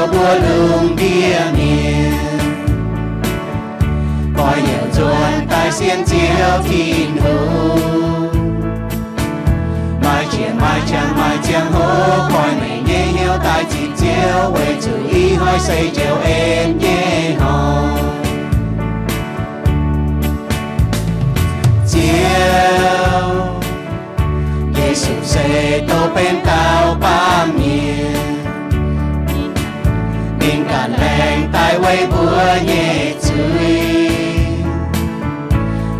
mbuo lungh ndiev mienh, koi youc nzuonx daaih sienx Ziouv Tin-Hungh. Maaih qiex maaih qangx maaih ziangh hoc, koi meih nyei hnyouv daaih zipv Ziouv, weic zuqc ih hnoi se Ziouv en nyei hnoi. Ziouv Yesu se douz benx dauh baamh mienh, ninh ganh laengz daaih weic mbuo nyei zuiz.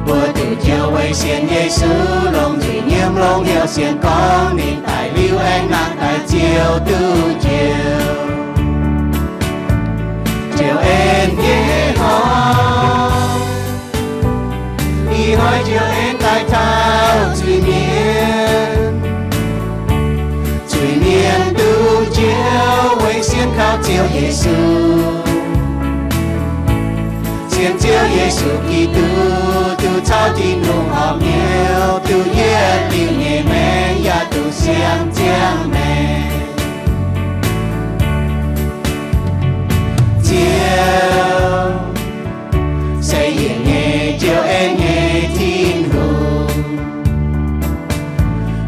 Mbuo duqv njoux weic sienx Yesu, longc nzuih nyiemv longc hnyouv sienx gorngv ninh daic liuz aengx nangh daaih ziouc duqv njoux. Ziouv en nyei hnoi, ih hnoi Ziouv en daaih taux zuiz-mienh. Zuiz-mienh duqv njoux weic sienx kaux Ziouv Yesu. Sienx Ziouv Yesu Giduc, duqv caux Tin-Hungh horpc hnyouv, duqv yietc liuz nyei maengc yaac duqv siang ziangh maengc. Ziouv se yietc nyei Ziouv, en nyei Tin-Hungh,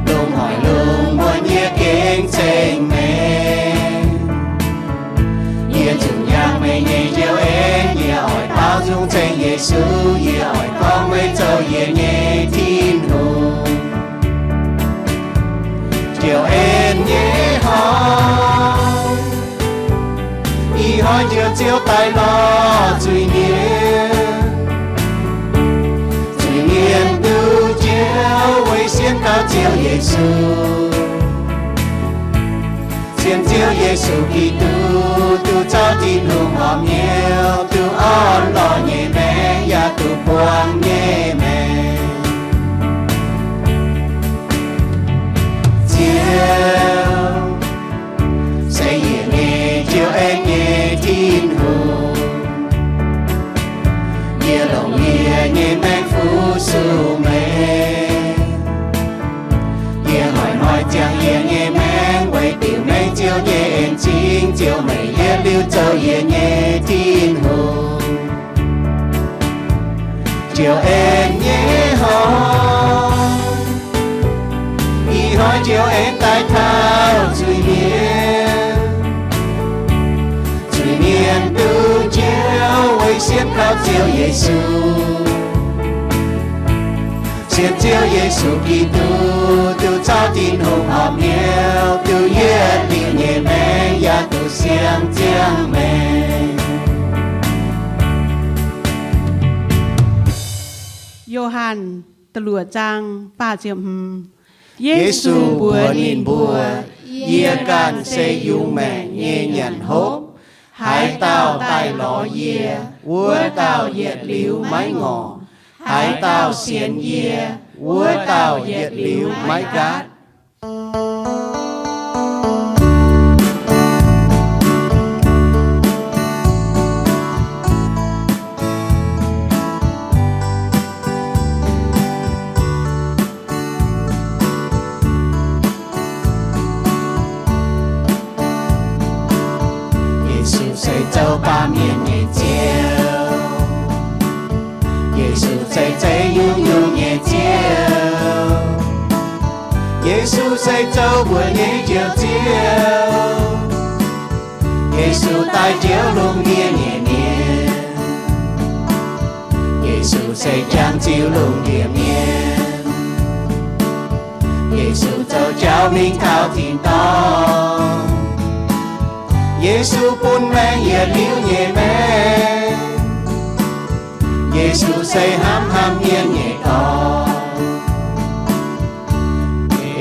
longc noic longc muonc nyei gengh ceng meih. Yie nzunc yangh meih nyei Ziouv en, yie oix baaux nzung ceng Yesu, yie oix gorngv meih zoux yie nyei Tin-Hungh. Ziouv en nyei hnoi, ih hnoi Ziouv, Ziouv daaih lorz zuiz-mienh. Zuiz-mienh duqv njoux weic sienx kaux Ziouv Yesu. Sienx Ziouv Yesu Giduc, duqv caux Tin-Hungh horpc hnyouv, duqv orn-lorqc nyei maengc yaac duqv buangh nyei maengc. Ziouv se yietc nyei Ziouv, en nyei Tin-Hungh. Yie longc yie nyei maengc fu-sux meih. Yie hnoi-hnoi ziangh yie nyei maengc weic diuc mengh Ziouv nyei en-zingh, Ziouv meih yietc liuz zoux yie nyei Tin-Hungh. Ziouv en nyei hnoi, ih hnoi Ziouv en daaih taux zuiz-mienh. Zuiz-mienh duqv njoux weic sienx kaux Ziouv Yesu. Sienx Ziouv Yesu Giduc, duqv caux Tin-Hungh horpc hnyouv, duqv yietc liuz nyei maengc yaac duqv siang ziangh maengc. Yo^han da'luoqc zaang faah ziepc hmz. Yesu mbuox ninh mbuo, Yie ganh se yungz maengc nyei nyanc hopv. Haaix dauh daaih lorz yie, wuov dauh yietc liuz maiv ngorc. Haaix dauh sienx yie, wuov dauh yietc liuz maiv nqaatv. Yesu se zoux baamh mienh nyei Ziouv. Yesu se zeiz nyungc-nyungc nyei Ziouv. Yesu se zoux mbuo nyei Njoux Ziouv. Yesu daaih njoux lungh ndiev nyei mienh. Yesu se jangx ziux lungh ndiev mienh. Yesu zoux jauv mingh taux tin-dorngh. Yesu bun maengc yietc liuz nyei maengc. Yesu se hnamv hnamv mienh nyei dorn.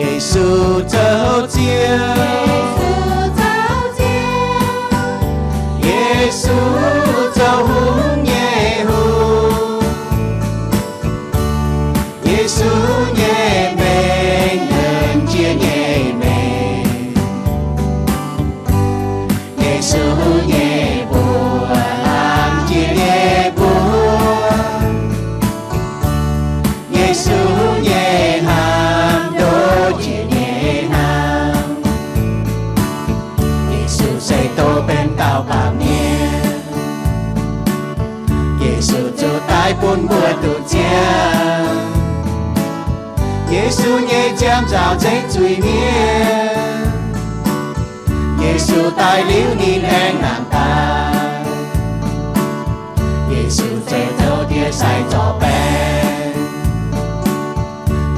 Yesu zoux Ziouv. Yesu zoux hungh nyei hungh. Yesu nyei maengc nyiemc jiex nyei maengc. Yesu nyei mbuox laangz jiex nyei mbuox. Yesu nyei hnamv ndoqv jiex nyei hnamv. Yesu se doz benx bun mbuo duqv ziangh. Yesu nyei ziangh nzaaux nzengc zuiz-mienh. Yesu daaih liuz ninh aengx nangh daaih. Yesu zeiz zoux ndie-sai zorc baeng.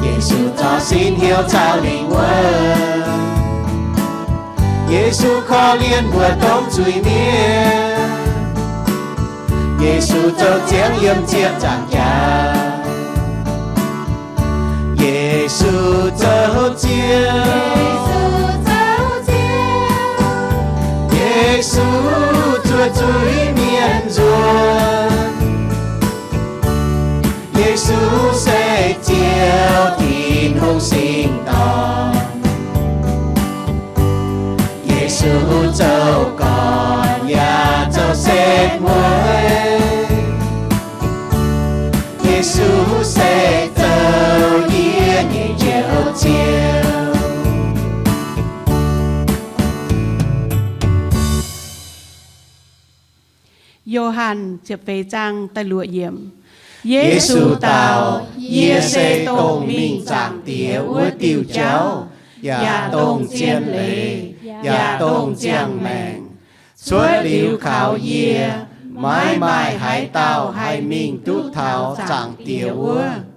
Yesu zorc sin hnyouv caux lingh wuov. Yesu korv-lienh mbuo domh zuiz-mienh. Yesu zoux ziangx yiem ziepc nzaangc jaax. Yesu zoux ziangx. Yesu zuov zuiz-mienh nzuonx. Yesu se Ziouv, Tin-Hungh Singx Dorn. Yesu zoux gorn yaac zoux setv mueiz. Yesu se zoux yie nyei Njoux Ziouv. Yo^han ziepc feix zaang da'luoqc yiemc. Yesu dau, Yie se dongh mingh Zaangc Diex wuov diuh jauv, yaac dongh zien leiz, yaac dongh ziangh maengc. Cuotv liuz kaux yie, maiv maaih haaix dauh haih mingh duqv taux Zaangc Diex wuov.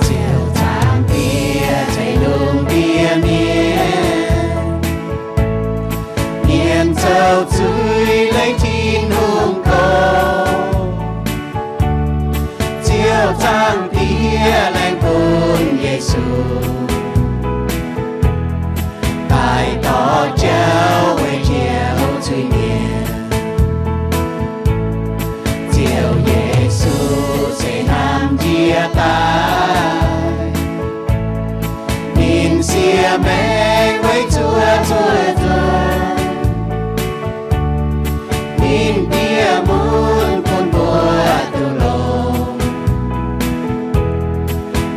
Ziouv Zaangc Diex ceix lungh ndiev mienh, mienh zoux zuiz lengc Tin-Hungh gorx. Ziouv Zaangc Diex laengz bun Yesu daaih dorh jauv weic njoux zuiz-mienh. Ziouv Yesu se hnamv njiec daaih, ninh siev maengc weic zuoqv zuoqv nzunc. Ninh bieqc mun bun mbuo duqv longx.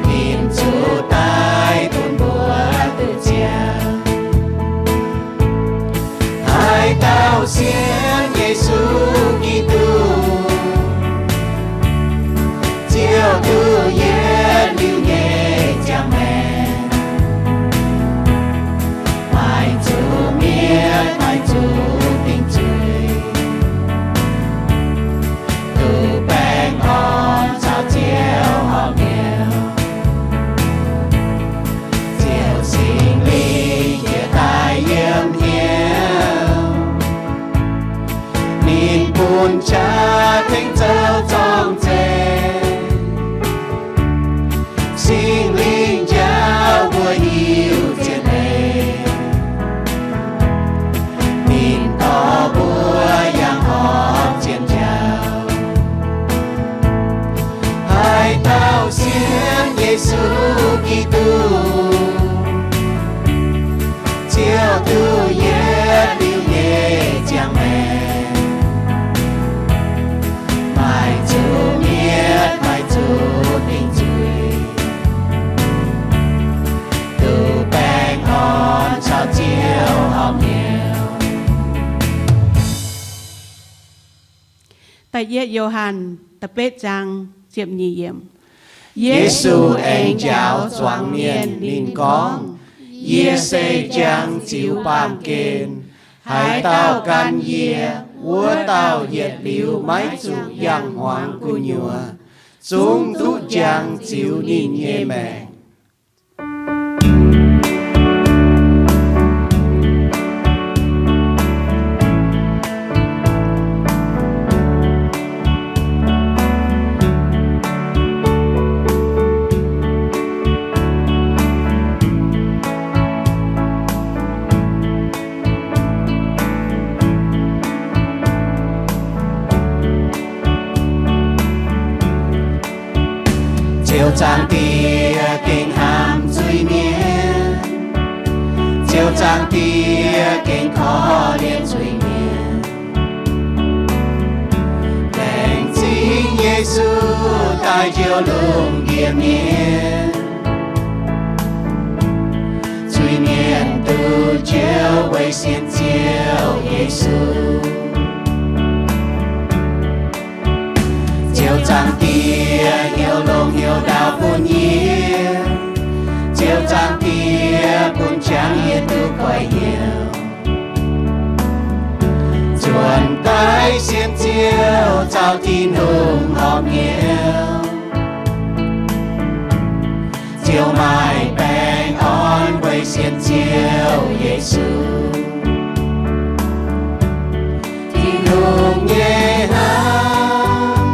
Ninh zuqc daic bun mbuo duqv ziangh. Haaix dauh sienx Yesu Giduc, ziouc duqv yietc liuz nyei ziangh maengc, maiv zuqc mietc, maiv zuqc dingc zuiz, duqv baengh orn caux Ziouv horpc hnyouv. Ziouv Singx Lingh jiex daaih yiem hnyouv, ninh bun qaqv tengx zoux zorng-zeih. Singx Lingh njaaux mbuo hiuv zien leiz, ninh dorh mbuo yangh horpc zien njaaux. Haaix dauh sienx Yesu Giduc, ziouc duqv yietc liuz nyei ziangh maengc, maiv zuqc mietc, maiv zuqc dingc zuiz, duqv baengh orn caux Ziouv horpc hnyouv. Da'yietv Yo^han da'betv zaang ziepc nyeic yiemc. Yesu aengx njaaux zuangx mienh, ninh gorngv, Yie se njang ziux baamh gen. Haaix dauh gan yie, wuov dauh yietc liuz maiv zuqc yangh hmuangx gu'nyuoz, zungv duqv njang ziux ninh nyei maengc. Ziouv Zaangc Diex gengh hnamv zuiz-mienh. Zaangc Diex gengh korv-lienh zuiz-mienh. Laengz zingh Yesu daaih njoux lungh ndiev mienh. Zuiz-mienh duqv njoux weic sienx Ziouv Yesu. Ziouv Zaangc Diex heuc longx heuc ndaauv bun yie. Ziouv Zaangc Diex bun qangx yie duqv goiv hnyouv. Nzuonx daaih sienx Ziouv, caux Tin-Hungh horpc hnyouv. Ziouv maaih baengh orn weic sienx Ziouv Yesu. Tin-Hungh nyei hnamv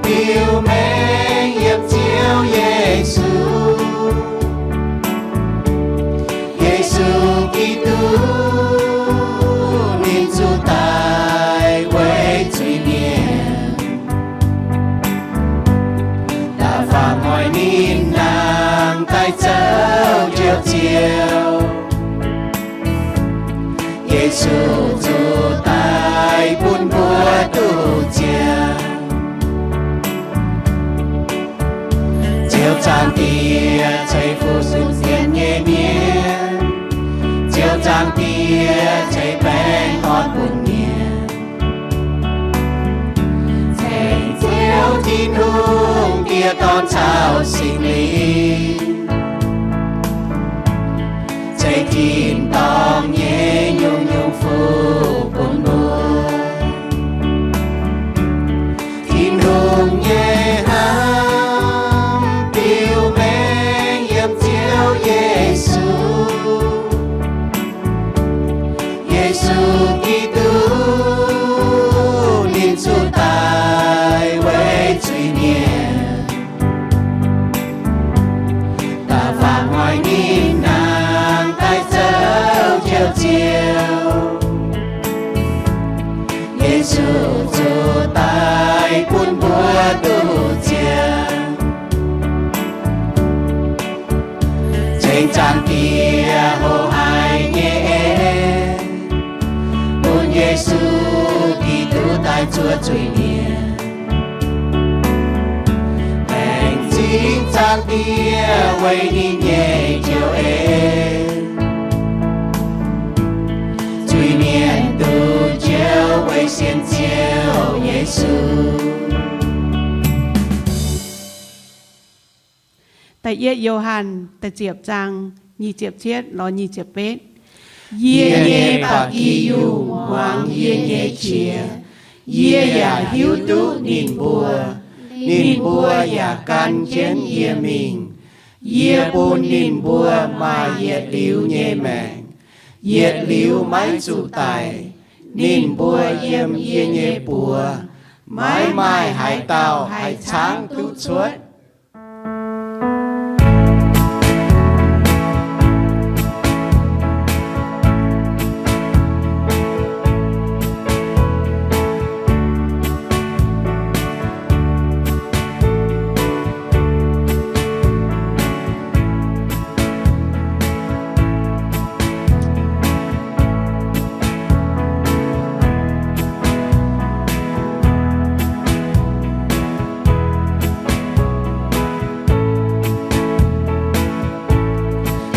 biux mengh yiem Ziouv Yesu. Yesu Giduc, ninh zuqc daaih weic zuiz-mienh. Da'faanh mueiz ninh nangh daaih zoux njoux Ziouv. Yesu zuqc daaih bun mbuo duqv ziangh. Ziouv Zaangc Diex ceix fuqv sun sienx nyei mienh. Ziouv Zaangc Diex ceix baengh orn bun mienh. Ceng Ziouv Tin-Hungh, Diex, Dorn caux Singx Lingh, ceix tin-dorngh nyei nyungc-nyungc fuqv bun mbuo. Tin-Hungh nyei hnamv biux mengh yiem Ziouv Yesu. Yesu Giduc, ninh zuqc daaih weic zuiz-mienh. Da'faanh mueiz ninh nangh daaih zoux njoux Ziouv. Yesu zuqc daaih bun mbuo duqv ziangh. Ceng Zaangc Diex hoqc haic nyei en, bun Yesu Giduc daaih zuov zuiz-mienh. Laengz zingh Zaangc Diex weic ninh nyei njoux en. Zuiz-mienh duqv njoux weic sienx Ziouv Yesu. Da'yietv Yo^han da'ziepc zaang nyic ziepc cietv lorz nyic ziepc betv. Yie nyei ba'gi yungh muangx yie nyei qiex. Yie yaac hiuv duqv ninh mbuo. Ninh mbuo yaac gan jienv yie mingh. Yie bun ninh mbuo maaih yietc liuz nyei maengc, yietc liuz maiv zuqc daic. Ninh mbuo yiem yie nyei buoz, maiv maaih haaix dauh haih caangv duqv cuotv.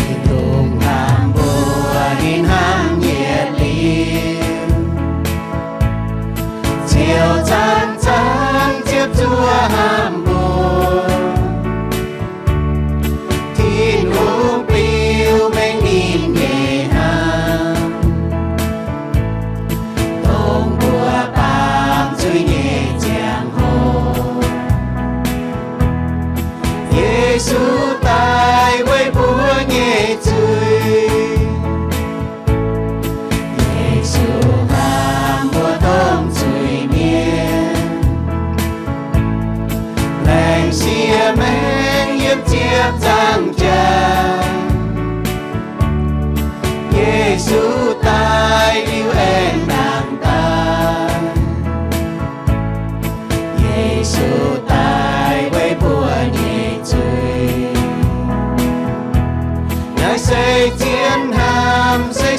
Tin-Hungh hnamv mbuo, ninh hnamv yietc liuz, ziouc zanc-zanc ziepc zuoqv hnamv mbuo. Tin-Hungh biux mengh ninh nyei hnamv, dongh mbuo baamz zuiz nyei ziangh hoc, Yesu daaih weic mbuo nyei zuiz. Yesu hnamv mbuo dongh zuiz-mienh, laengz sieqv mengh yiem ziepc nzaangc jaax. Yesu daaih liuz aengx nangh daaih. Yesu daaih weic mbuo nyei zuiz. Naaiv se zien hnamv, se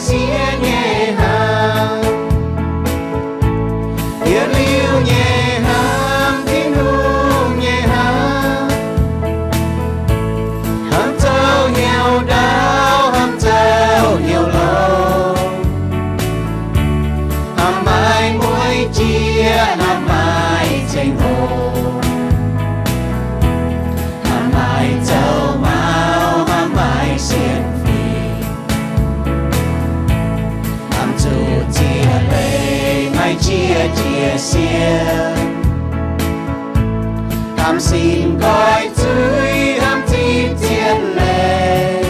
Hnamv sin nqoi zuiz, hnamv zipv zien leiz,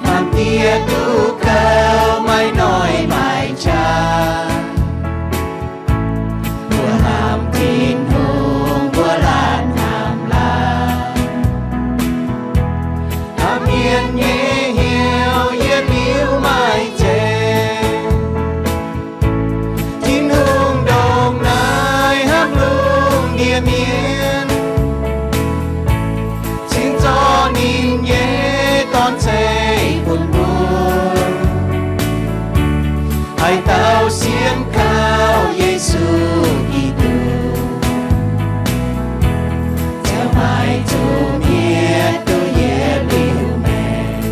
hnamv diev duqv kouv, maiv noic maiv qaqv. Mbuo hnamv Tin-Hungh, mbuo laanh hnamv laanh, hnamv mienh nyei hnyouv yietc liuz maiv zeiz. Tin-Hungh ndongc naaiv hnamv lungh ndiev mienh, cingx zorqv ninh nyei Dorn ceix bun mbuo, haaix dauh sienx kaux Yesu Giduc, ziouc maiv zuqc mietc duqv yietc liuz maengc.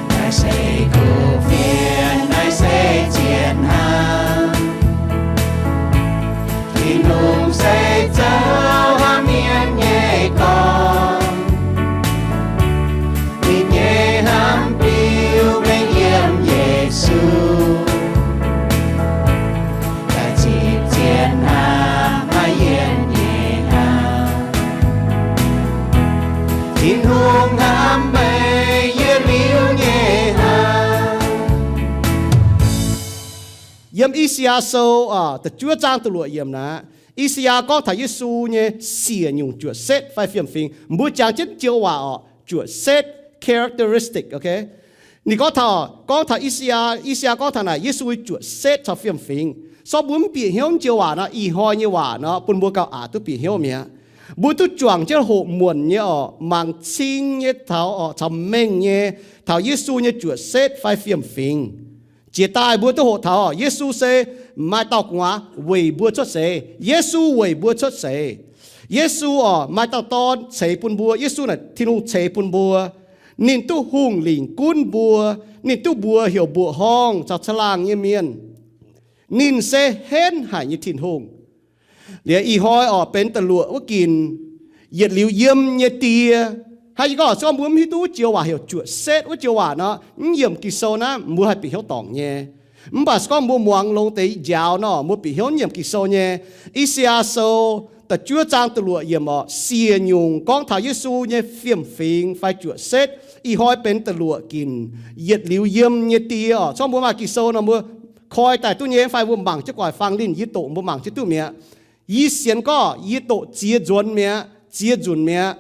Naaiv se kuv fienx, naaiv se zien hnamv. Tin-Hungh se zoux hnamv mienh nyei gorn. Ninh nyei hnamv biux mengh yiem Yesu, daaih zipv zien hnamv maiv yienc nyei hnamv. Tin-Hungh hnamv meih yietc liuz nyei hnamv. Yiem I^saa^yaa Sou da'juov zaang da'luoqc yiemc naaic, I^saa^yaa gorngv taux Yesu nyei siec nyungc juoqc setv fai fiem-fingx. Mbuo jangx jienv joux waac orqc, juoqc setv, characteristic, ok? Ninh gorngv taux, gorngv taux I^saa^yaa, I^saa^yaa gorngv taux naaic Yesu juoqc setv caux fiem-fingx. Sorng mbuo mv bieqc hnyouv joux waac nor, ih hnoi nyei waac nor bun mbuo gauh aqc duqv bieqc hnyouv mi'aqv. Mbuo duqv juangc jienv hoqc muonc nyei orqc, mangc cing nyei taux orqc, caux mengh nyei taux Yesu nyei juoqc setv fai fiem-fingx. Jiex daaih mbuo duqv hoqc taux Yesu se maaih dauh gu'nguaaz weic mbuo cuotv seix. Yesu weic mbuo cuotv seix. Yesu orqc, maaih dauh Dorn ceix bun mbuo. Yesu naaic Tin-Hungh ceix bun mbuo. Ninh duqv hungh lingc gunv mbuo. Ninh duqv mbuox heuc mbuoqc horngh caux caangh laangh nyei mienh. Ninh se henv haic nyei Tin-Hungh. Liuz ih hnoi orqc, benx da'luoqc wuov ginc, yietc liuz yiem nyei die. Hnangv yie gorngv, se gorngv mbuo mv hiuv duqv joux waac heuc juoqc setv wuov joux waac nor, mv yiemc Ging-Sou naaiv mbuo haih bieqc hnyouv dorngc nyei. Mv baac se gorngv mbuo muangx longx deix njaaux nor, mbuo bieqc hnyouv yiemc Ging-Sou nyei. I^saa^yaa Sou da'juov zaang da'luoqc yiemc orqc, siec nyungc gorngv taux Yesu nyei fiem-fingx fai juoqc setv. Ih hnoi benx da'luoqc ginc, yietc liuz yiem nyei die orqc. Se gorngv mbuo maaih Ging-Sou nor, mbuo koi daaih duqv nyei fai mbuo mangc jienv gu'nguaaic faang linh, yie doqc mbuo mangc jienv duqv mi'aqv. Yie sienx gorngv yie doqc ziex nzuonx mi'aqv, ziex nzunc mi'aqv.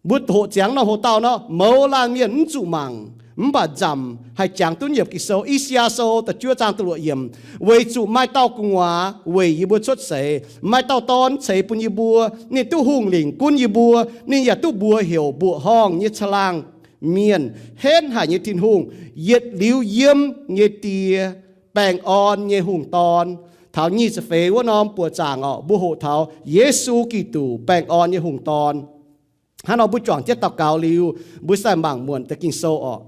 Mbuo hoqc ziangx nor, hoqc dauh nor, mouz laanh mienh mv zuqc mangc. Mv baac nzamc haih jangx duqv yiemc Ging-Sou. I^saa^yaa Sou da'juov zaang da'luoqc yiemc, weic zuqc maaih dauh gu'nguaaz weic yie mbuo cuotv seix, maaih dauh Dorn ceix bun yie mbuo. Ninh duqv hungh lingc gunv yie mbuo. Ninh yaac duqv mbuox heuc mbuoqc horngh nyei caangh laangh mienh, henv haic nyei Tin-Hungh, yietc liuz yiem nyei die, baengh orn nyei hungh dorn. Taux nyic ziepc feix wuov norm buoqc zaangc orqc, mbuo hoqc taux Yesu Giduc, baengh orn nyei hungh dorn. Hnangv nor mbuo juangc jienv daux gaux liuz, mbuo se daaih mangc muonc deix Ging-Sou orqc.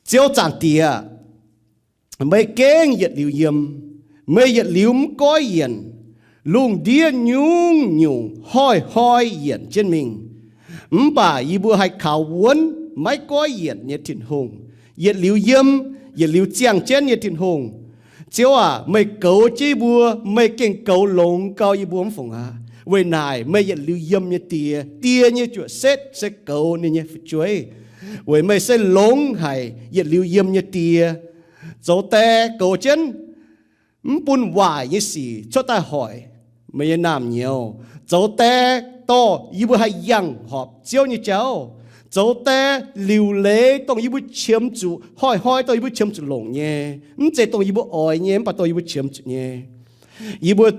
Ziouv Zaangc Diex, meih gengh yietc liuz yiem. Meih yietc liuz mv goiv yienc. Lungh ndiev nyungc-nyungc hnoi-hnoi yienc jienv mingh, mv baac yie mbuo haih kaux wuonv maiv goiv yienc nyei Tin-Hungh, yietc liuz yiem, yietc liuz ziangh jienv nyei Tin-Hungh. Ziouv aac, meih goux jienv yie mbuo, meih gengh goux longx gau yie mbuo mv fungc aqv. Weic naaic meih yietc liuz yiem nyei Die, Die nyei juoqc setv se goux ninh nyei fu'jueiv. Weic meih se longx haic yietc liuz yiem nyei Die, zoux die goux jienv, mv bun waaic nyei sic cuotv daaih hoic meih nyei naamh nyouz. Zoux die dorh yie mbuo haih yangh horpc Ziouv nyei jauv. Zoux die liuc leiz dongh yie mbuo qiemx zuqc, hnoi-hnoi dongh yie mbuo qiemx zuqc longc nyei, mv zeiz dongh yie mbuo oix nyei, mv baac dongh yie mbuo qiemx zuqc nyei. Yie mbuo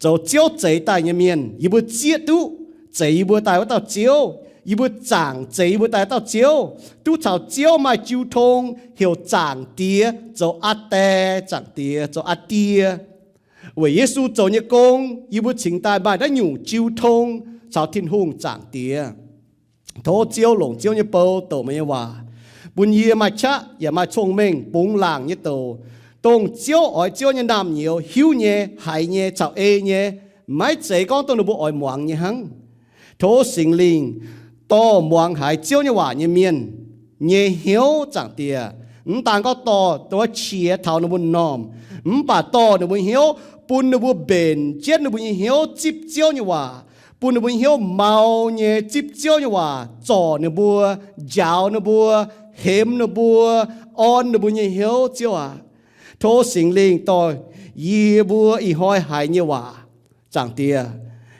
zoux Ziouv zeix daaih nyei mienh, yie mbuo zieqv duqv zeix yie mbuo daaih wuov dauh Ziouv. Yie mbuo zaangc zeix yie mbuo daaih wuov dauh Ziouv, duqv caux Ziouv maaih jiu tong, heuc Zaangc Diex, zoux Aa Die, Zaangc Diex, zoux Aa Die. Weic Yesu zoux nyei gong, yie mbuo cingx daaih maaih naaiv nyungc jiu tong caux Tin-Hungh Zaangc Diex. Tov Ziouv longc Ziouv nyei bou douc meih nyei waac, bun yie maaih qaqv yaac maaih cong-mengh bungx laangc nyei douc, dongh Ziouv oix Ziouv nyei naamh nyouz hiuv nyei, haiz nyei, caux ei nyei, maiv zeiz gorngv dongh ninh mbuo oix muangx nyei hnangv. Tov Singx Lingh dorh muangx haiz Ziouv nyei waac nyei mienh nyei hnyouv, Zaangc Diex. Mv daan gorngv dorh, dorh qiex taux ninh mbuo m'normh, mv baac dorh ninh mbuo hnyouv bun ninh mbuo mbenc jienv ninh mbuo nyei hnyouv zipv Ziouv nyei waac, bun ninh mbuo nyei hnyouv mau nyei zipv Ziouv nyei waac, zorc ninh mbuo, njaaux ninh mbuo, hemx ninh mbuo, orn ninh mbuo nyei hnyouv, Ziouv aac. Tov Singx Lingh dorh yie mbuo ih hnoi haiz nyei waac, Zaangc Diex,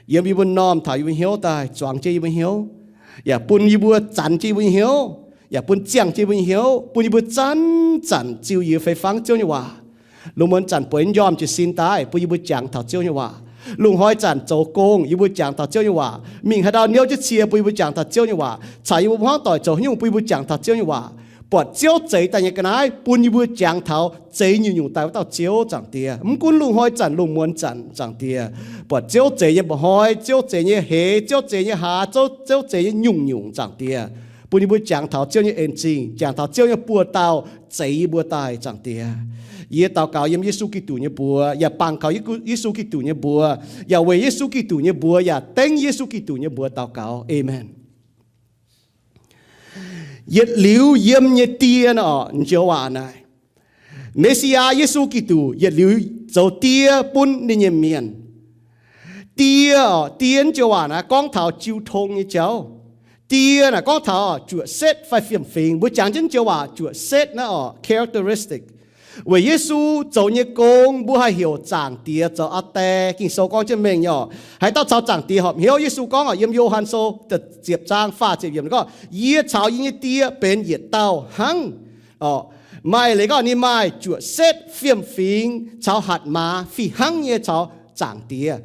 yiem yie mbuo m'normh taux yie mbuo hnyouv daaih, zuangx jienv yie mbuo hnyouv, yaac bun yie mbuo zanx jienv yie mbuo nyei hnyouv, yaac bun ziangh jienv yie mbuo nyei hnyouv, bun yie mbuo zanc-zanc ziux yie fei fangv Ziouv nyei waac. Lungh muonz zanc bueix njormh jiez sin daaih bun yie mbuo jangx taux Ziouv nyei waac. Lungh hnoi zanc zoux gong yie mbuo jangx taux Ziouv nyei waac. Mingh haaix ndau niouv jienv cie bun yie mbuo jangx taux Ziouv nyei waac. Caux yie mbuo hmuangv doic zoux haaix nyungc bun yie mbuo jangx taux Ziouv nyei waac. Buatc Ziouv zeix daaih nyei ga'naaiv bun yie mbuo jangx taux zeix nyungc-nyungc daaih wuov dauh Ziouv, Zaangc Diex. Mv gunv lungh hnoi zanc lungh muonz zanc, Zaangc Diex, buatc Ziouv zeix nyei mba'hnoi, Ziouv zeix nyei hleix, Ziouv zeix nyei hlaax, Ziouv, Ziouv zeix nyei nyungc-nyungc, Zaangc Diex, bun yie mbuo jangx taux Ziouv nyei en-zingh, jangx taux Ziouv nyei buoz-dauh zeix yie mbuo daaih, Zaangc Diex. Yie daux gaux yiem Yesu Giduc nyei mbuox, yaac bangc kaux Yesu Giduc nyei mbuox, yaac weic Yesu Giduc nyei mbuox, yaac dengv Yesu Giduc nyei mbuox daux gaux. Aamen. Yietc liuz yiem nyei die naaic orqc, joux waac naaic, Messiaa Yesu Giduc yietc liuz zoux die bun ninh nyei mienh. Die orqc, die joux waac naaic gorngv taux jiu tong nyei jauv. Die naaic gorngv taux zuoqc setv fai fiem-fingx. Mbuo jangx jienv joux waac zuoqc setv naaiv orqc, characteristic. Weic Yesu zoux nyei gong mbuo haih heuc Zaangc Diex zoux Aa Die. Ging-Sou gorngv jienv mengh nyei orqc. Haaix dauh caux Zaangc Diex horpc hnyouv, Yesu gorngv orqc, yiem Yo^han Sou ziepc zaang faah ziepc yiemc gorngv, Yie caux yie nyei Die benx yietc dauh hnangv. Orqc, maaih leiz gorngv ninh maaih zuoqc setv fiem-fingx caux hatc maaz fih hnangv nyei caux Zaangc Diex.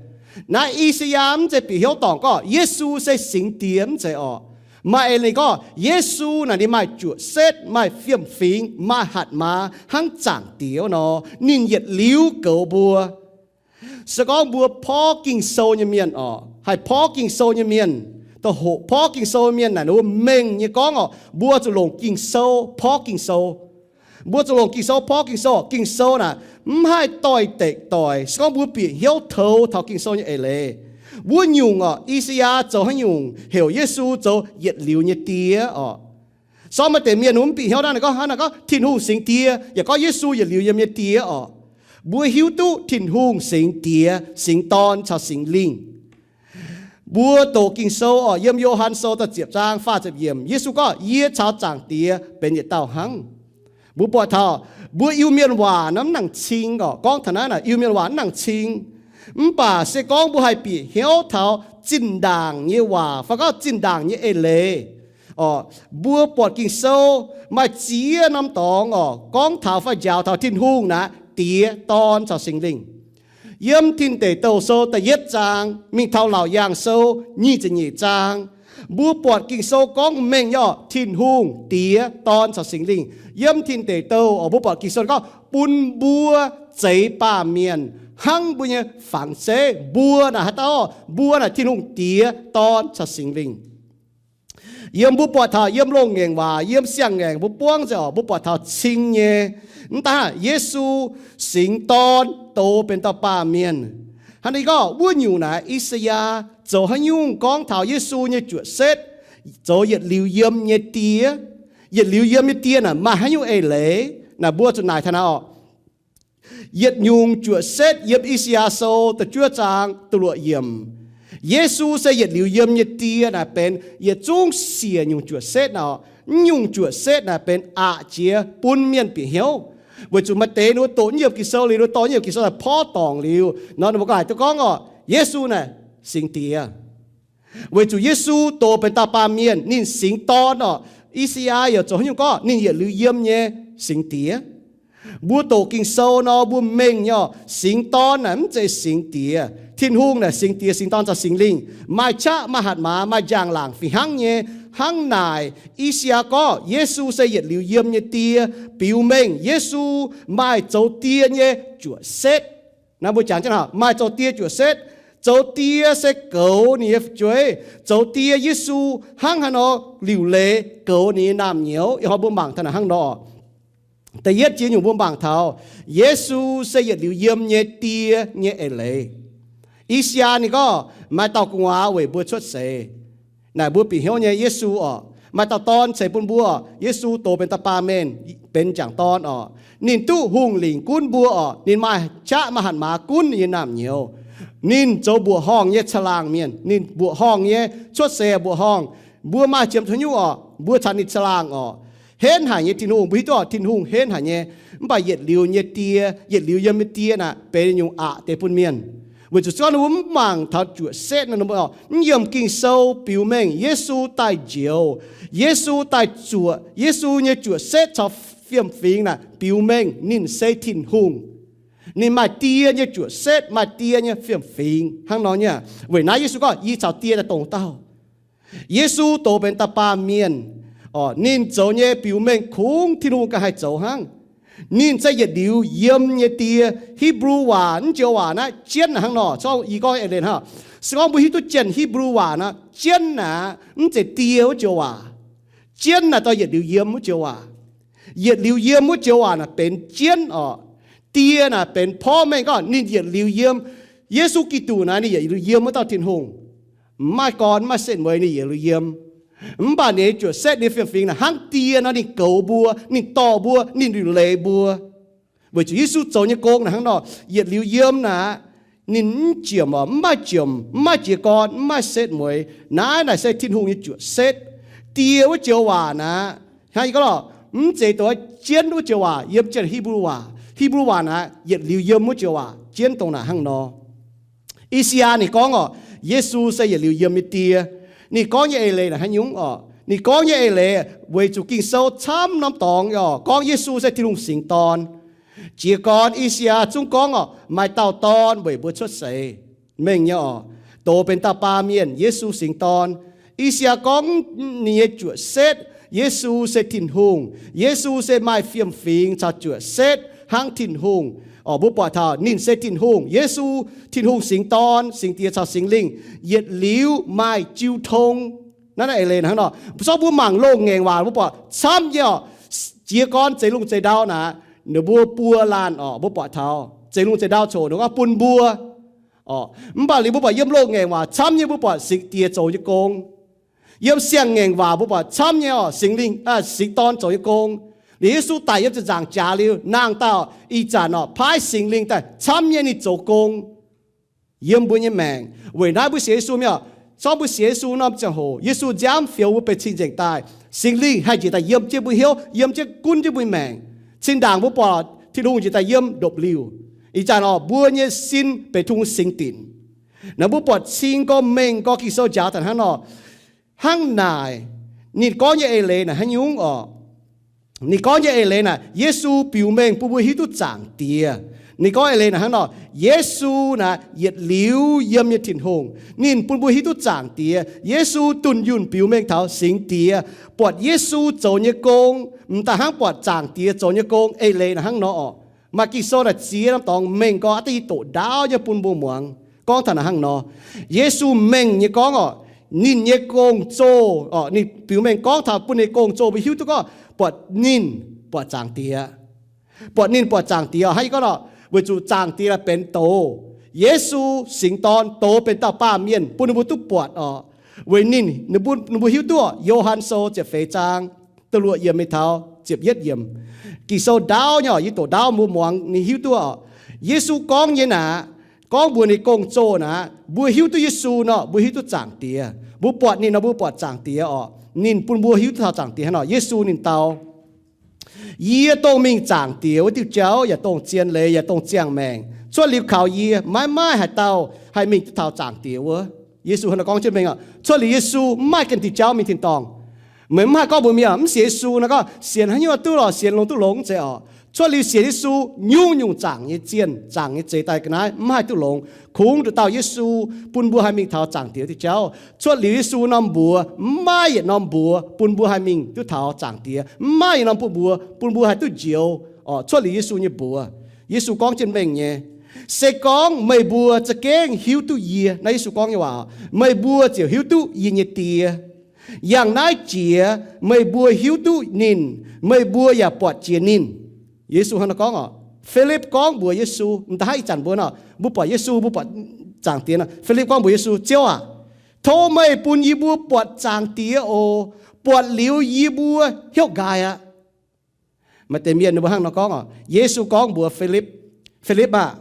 Naaiv I^saa^yaa mv zeiz bieqc hnyouv dorngc gorngv Yesu se Singx Diex, mv zeiz orqc. Maaih eix leiz gorngv Yesu naaic ninh maaih zuoqc setv, maaih fiem-fingx, maaih hatc maaz hnangv Zaangc Diex wuov nor, ninh yietc liuz goux mbuo. Se gorngv mbuo porv Ging-Sou nyei mienh orqc, haih porv Ging-Sou nyei mienh, da'hoqc porv Ging-Sou mienh naaic ninh mbuo mengh nyei gorngv orqc, mbuo zuqc longc Ging-Sou porv Ging-Sou. Mbuo zuqc longc Ging-Sou porv Ging-Sou. Ging-Sou naaic mv haih doix-dekc doic se gorngv mbuo bieqc hnyouv toux taux Ging-Sou nyei eix leiz. Wuov nyungc orqc, I^saa^yaa zoux haaix nyungc heuc Yesu zoux yietc liuz nyei Die orqc. Sortv maaih deix mienh mv bieqc hnyouv naaiv, ninh gorngv hnangv naaic, gorngv Tin-Hungh Singx Diex, yaac gorngv Yesu yietc liuz yiem nyei Die orqc. Mbuo hiuv duqv Tin-Hungh Singx Diex, Singx Dorn caux Singx Lingh. Mbuo doqc Ging-Sou orqc, yiem Yo^han Sou da'ziepc zaang faah ziepc yiemc, Yesu gorngv, Yie caux Zaangc Diex benx yietc dauh hnangv. Mbuo buatc taux mbuo Iu-Mienh waac naaiv mv nangc cing orqc. Gorngv taux naaiv naaic, Iu-Mienh waac mv nangc cing. Mv baac se gorngv mbuo haih bieqc hnyouv taux zinh ndaangc nyei waac fai gorngv zinh ndaangc nyei eix leiz orqc, mbuo buatc Ging-Sou maaih ziex norm dorngx orqc, gorngv taux fai njaaux taux Tin-Hungh naaic, Diex, Dorn caux Singx Lingh. Yiem Tin Deic Douh Sou da'yietv zaang mingh taux Laauc Yaangh Sou nyic ziepc nyeic zaang, mbuo buatc Ging-Sou gorngv mengh nyei orqc, Tin-Hungh, Diex, Dorn caux Singx Lingh. Yiem Tin Deic Douh orqc, mbuo buatc Ging-Sou gorngv bun mbuo zeix baamh mienh hnangv mbuo nyei fangx zeiv. Mbuo naaic haaix dauh? Mbuo naaic Tin-Hungh Diex, Dorn caux Singx Lingh. Yiem mbuo buatc taux yiem loz-ngaengc waac, yiem siang-ngaengc mbuo buangv nzengc orqc, mbuo buatc taux cing nyei. Mv daan Yesu, Singx Dorn douz benx dauh baamh mienh. Hnangv naaic gorngv wuov nyungc naaic I^saa^yaa zoux haaix nyungc gorngv taux Yesu nyei zuoqc setv zoux yietc liuz yiem nyei Die? Yietc liuz yiem nyei Die naaic maaih haaix nyungc eix leiz? Naaic mbuo zuqc naaic taux naaiv orqc. Yietc nyungc zuoqc setv yiem I^saa^yaa Sou da'juov zaang da'luoqc yiemc, Yesu se yietc liuz yiem nyei Die naaic benx yietc zungv siec nyungc zuoqc setv naaic orqc. Mv nyungc zuoqc setv naaic benx aqc jiex bun mienh bieqc hnyouv. Weic zuqc maaih deix ninh mbuo doqc yiemc Ging-Sou liuz, ninh mbuo dorh yiemc Ging-Sou daaih porv dorngc liuz nor, ninh mbuo ganh duqv gorngv orqc, Yesu naaic Singx Diex. Weic zuqc Yesu douz benx dauh baamh mienh, ninh Singx Dorn orqc. I^saa^yaa yaac zoux haaix nyungc gorngv ninh yietc liuz yiem nyei Singx Diex. Mbuo doqc Ging-Sou nor, mbuo mengh nyei orqc, Singx Dorn naaic mv zeiz Singx Diex. Tin-Hungh naaic Singx Diex, Singx Dorn caux Singx Lingh, maaih qaqv, maaih hatc maaz, maaih njang-laangc fih hnangv nyei. Hnangv naaic, I^saa^yaa gorngv Yesu se yietc liuz yiem nyei Die, biux mengh Yesu maaih zoux die nyei zuoqc setv. Naaiv mbuo jangx jienv maaih zoux die zuoqc setv. Zoux die se goux ninh nyei fu'jueiv. Zoux die Yesu hnangv haaix nor liuc leiz goux ninh nyei naamh nyouz. Ih hnoi mbuo mangc taux naaic hnangv nor. Da'yietv jiex nyungc mbuo mangc taux Yesu se yietc liuz yiem nyei Die nyei eix leiz. I^saa^yaa ninh gorngv maaih dauh gu'nguaaz weic mbuo cuotv seix. Naaic mbuo bieqc hnyouv nyei Yesu orqc, Maaih dauh dorn ceix bun mbuo oc. Yesu doz benx dauh baamh mienh, benx m'jangc dorn oc. Ninh duqv hungh lingc gunv mbuo oc. Ninh maaih qaqv maaih hatc maaz gunv ninh nyei naamh nyouz. Ninh zoux mbuoqc horngh nyei caangh laangh mienh. Ninh mbuoqc horngh nyei, cuotv seix mbuoqc horngh. Mbuo maaih ziemx haaix nyungc oc, mbuo caux ninh caangh laangh oc. Henv haic nyei Tin-Hungh, mbuo hiuv duqv oc, Tin-Hungh henv haic nyei. Mv baac yietc liuz nyei die, yietc liuz yiem nyei die naaic benx nyungc aqc deix bun mienh. Weic zuqc se gorngv ninh mbuo mv mangc taux juoqc setv nor, mv yiemh Ging-Sou biux mengh Yesu daaih njoux, Yesu daaih zuoqc, Yesu nyei juoqc setv caux fiem-fingx naaic biux mengh ninh se Tin-Hungh. Ninh maaih die nyei juoqc setv, maaih die nyei fiem-fingx hnangv nor nyei. Weic naaiv Yesu gorngv, Yie caux Die daaih dongh dauh. Yesu doz benx dauh baamh mienh, ninh zoux nyei biux mengh kungx Tin-Hungh ganh haih zoux hnangv. Ninh se yietc liuz yiem nyei die. Hipv^lu waac, mv joux waac naaiv jienv hnangv nor, se gorngv yie gorngv eix leiz hnangv. Se gorngv mbuo hiuv duqv jienv Hipv^lu waac nor, jienv naaic mv zeiz die wuov joux waac. Jienv naaic dorh yietc liuz yiem wuov joux waac. Yietc liuz yiem wuov joux waac naaic benx jienv oc. Die naaic benx porv mengh gorngv ninh yietc liuz yiem. Yesu Giduc naaic ninh yietc liuz yiem wuov dauh Tin-Hungh. Mv maaih gorn, mv maaih setv mueiz, ninh yietc liuz yiem. Mv baac ninh nyei juoqc setv, ninh fiem-fingx naaic hnangv die nor, ninh goux mbuo, ninh dorh mbuo, ninh liuc leiz mbuo. Weic zuqc Yesu zoux nyei gong naaic hnangv nor, yietc liuz yiem naaic, ninh mv jiemc oc, mv maaih jiemc, mv maaih jiez gorn, mv maaih setv mueiz. Naaiv naaic se Tin-Hungh nyei juoqc setv. Die wuov joux waac naaic, hnangv yie gorngv lorqc, mv zeiz dongh jienv wuov joux waac, yiem jienv Hipv^lu waac. Hipv^lu waac naaic yietc liuz yiem wuov joux waac, jienv dongh naaic hnangv nor. I^saa^yaa ninh gorngv oc, Yesu se yietc liuz yiem nyei die. Ninh gorngv nyei eix leiz naaic haaix nyungc oc? Ninh gorngv nyei eix leiz weic zuqc Ging-Sou camv norm dorngx oc, gorngv Yesu se Tin-Hungh singx dorn. Jiez gorn I^saa^yaa zungv gorngv oc, maaih dauh dorn weic mbuo cuotv seix. Mengh nyei oc, doz benx dauh baamh mienh, Yesu singx dorn. I^saa^yaa gorngv ninh nyei juoqc setv, Yesu se Tin-Hungh. Yesu se maaih fiem-fingx caux juoqc setv hnangv Tin-Hungh. Oc, mbuo buatc taux ninh se Tin-Hungh. Yesu, Tin-Hungh singx dorn, singx Die caux Singx Lingh, yietc liuz maaih jiu tong. Naaiv naaiv eix leiz hnangv nor. Zorqv mbuo mangc loz-ngaengc waac mbuo buatc camv nyei oc. Jiez gorn zeix lungh zeix ndau naaic, ninh mbuo buo laanh oc, mbuo buatc taux zeix lungh zeix ndau coc ninh gorngv bun mbuo. Oc, mv baac liuz mbuo buatc yiem loz-ngaengc waac camv nyei mbuo buatc Singx Diex zoux nyei gong. Yiem siang-ngaengc waac mbuo buatc camv nyei oc, Singx Lingh, Singx Dorn zoux nyei gong. Liuz Yesu daic yiem ziepc nzaangc jaax liuz, nangh daaih oc, ih zanc oc, paaiv Singx Lingh daaih camv nyei ninh zoux gong yiem mbuo nyei maengc. Weic naaiv mbuo sienx Yesu mienh oc, zorqv mbuo sienx Yesu norm ziangh hoc, Yesu nziaamv fioux mbuo benx cing-nzengc daaih, Singx Lingh haih njiec daaih yiem jienv mbuo hnyouv, yiem jienv gunv jienv mbuo nyei maengc. Cin-ndaangc mbuo buatc Tin-Hungh njiec daaih yiem ndopv-liuh. Ih zanc oc, mbuo nyei sin benx Tin-Hungh singx dinc. Naaiv mbuo buatc cing gorx mengh gorx Ging-Sou njaaux daaih hnangv nor. Hnangv naaic, ninh gorngv nyei eix leiz naaic haaix nyungc oc? Ninh gorngv nyei eix leiz naaic, Yesu biux mengh bun mbuo hiuv duqv Zaangc Diex. Ninh gorngv eix leiz naaic hnangv nor, Yesu naaic yietc liuz yiem nyei Tin-Hungh. Ninh bun mbuo hiuv duqv Zaangc Diex. Yesu dunh yunh biux mengh taux Singx Diex. Buatc Yesu zoux nyei gong, m'daaih hnangv buatc Zaangc Diex zoux nyei gong. Eix leiz naaic hnangv nor oc. Maaih Ging-Sou naaic ziex norm dorngx mengh gorx, aav deix yie doqc ndaauv nyei bun mbuo muangx. Gorngv taux naaic hnangv nor, Yesu mengh nyei gorngv oc, ninh nyei gong-zoh oc, ninh biux mengh gorngv taux bun ninh nyei gong-zoh mbuo hiuv duqv gorngv buatc ninh buatc Zaangc Diex. Buatc ninh buatc Zaangc Diex oc. Hnangv yie gorngv nor, weic zuqc Zaangc Diex naaic benx doz. Yesu singx dorn, doz benx dauh baamh mienh bun ninh mbuo duqv buatc oc. Weic ninh, ninh mbuo, ninh mbuo hiuv duqv oc, Yo^han Sou ziepc feix zaang, da'luoqc yiemc mingh taux ziepc yietv yiemc. Ging-Sou ndaauv nyei oc, yie doqc ndaauv mbuo muangx ninh hiuv duqv oc. Yesu gorngv nyei naaic, gorngv mbuox ninh gong-zoh naaic, mbuo hiuv duqv Yesu nor, mbuo hiuv duqv Zaangc Diex. Mbuo buatc ninh nor, mbuo buatc Zaangc Diex oc. Ninh bun mbuo hiuv duqv taux Zaangc Diex hnangv nor. Yesu ninh dau, Yie dongh mingh Zaangc Diex wuov diuh jauv, yaac dongh zien leiz, yaac dongh ziangh maengc. Cuotv liuz kaux yie, maiv maaih haaix dauh haih mingh duqv taux Zaangc Diex wuov. Yesu hnangv naaiv gorngv jienv mengh oc. Cuotv liuz Yesu mv maaih ganh diuh jauv mingh tin-dorngh. Meih mv haih gorngv mbuox mienh mv sienx Yesu nor, gorngv sienx haaix nyungc duqv lorqc, sienx longx duqv longx zeiz oc. Cuotv liuz sienx Yesu, nyungc-nyungc zaangc nyei zienh, zaangc nyei zeix daaih ga'naaiv mv haih duqv longx. Kungx nduqc dauh Yesu bun mbuo haih mingh taux Zaangc Diex diuh jauv. Cuotv liuz Yesu norm mbuox, mv maaih yietc norm mbuox bun mbuo haih mingh duqv taux Zaangc Diex. Mv maaih yietc norm bun mbuox bun mbuo haih duqv njoux oc. Cuotv liuz Yesu nyei mbuox, Yesu gorngv jienv mengh nyei, Se gorngv meih mbuo za'gengh hiuv duqv yie, naaiv Yesu gorngv nyei waac, meih mbuo ziouc hiuv duqv yie nyei Die. Yangh naaiv jiex meih mbuo hiuv duqv ninh, meih mbuo yaac buatc jiex ninh. Yesu hnangv naaiv gorngv oc. Filipv gorngv mbuox Yesu, m'daaih hnangv ih zanc mbuo nor, mbuo buatc Yesu, mbuo buatc Zaangc Diex nor, Filipv gorngv mbuox Yesu, Ziouv aac, tov meih bun yie mbuo buatc Zaangc Diex oc. buatc liuz yie mbuo hnyouv nqaai aqv. Maaih deix mienh ninh mbuo hnangv nor gorngv oc. Yesu gorngv mbuox Filipv, Filipv aah!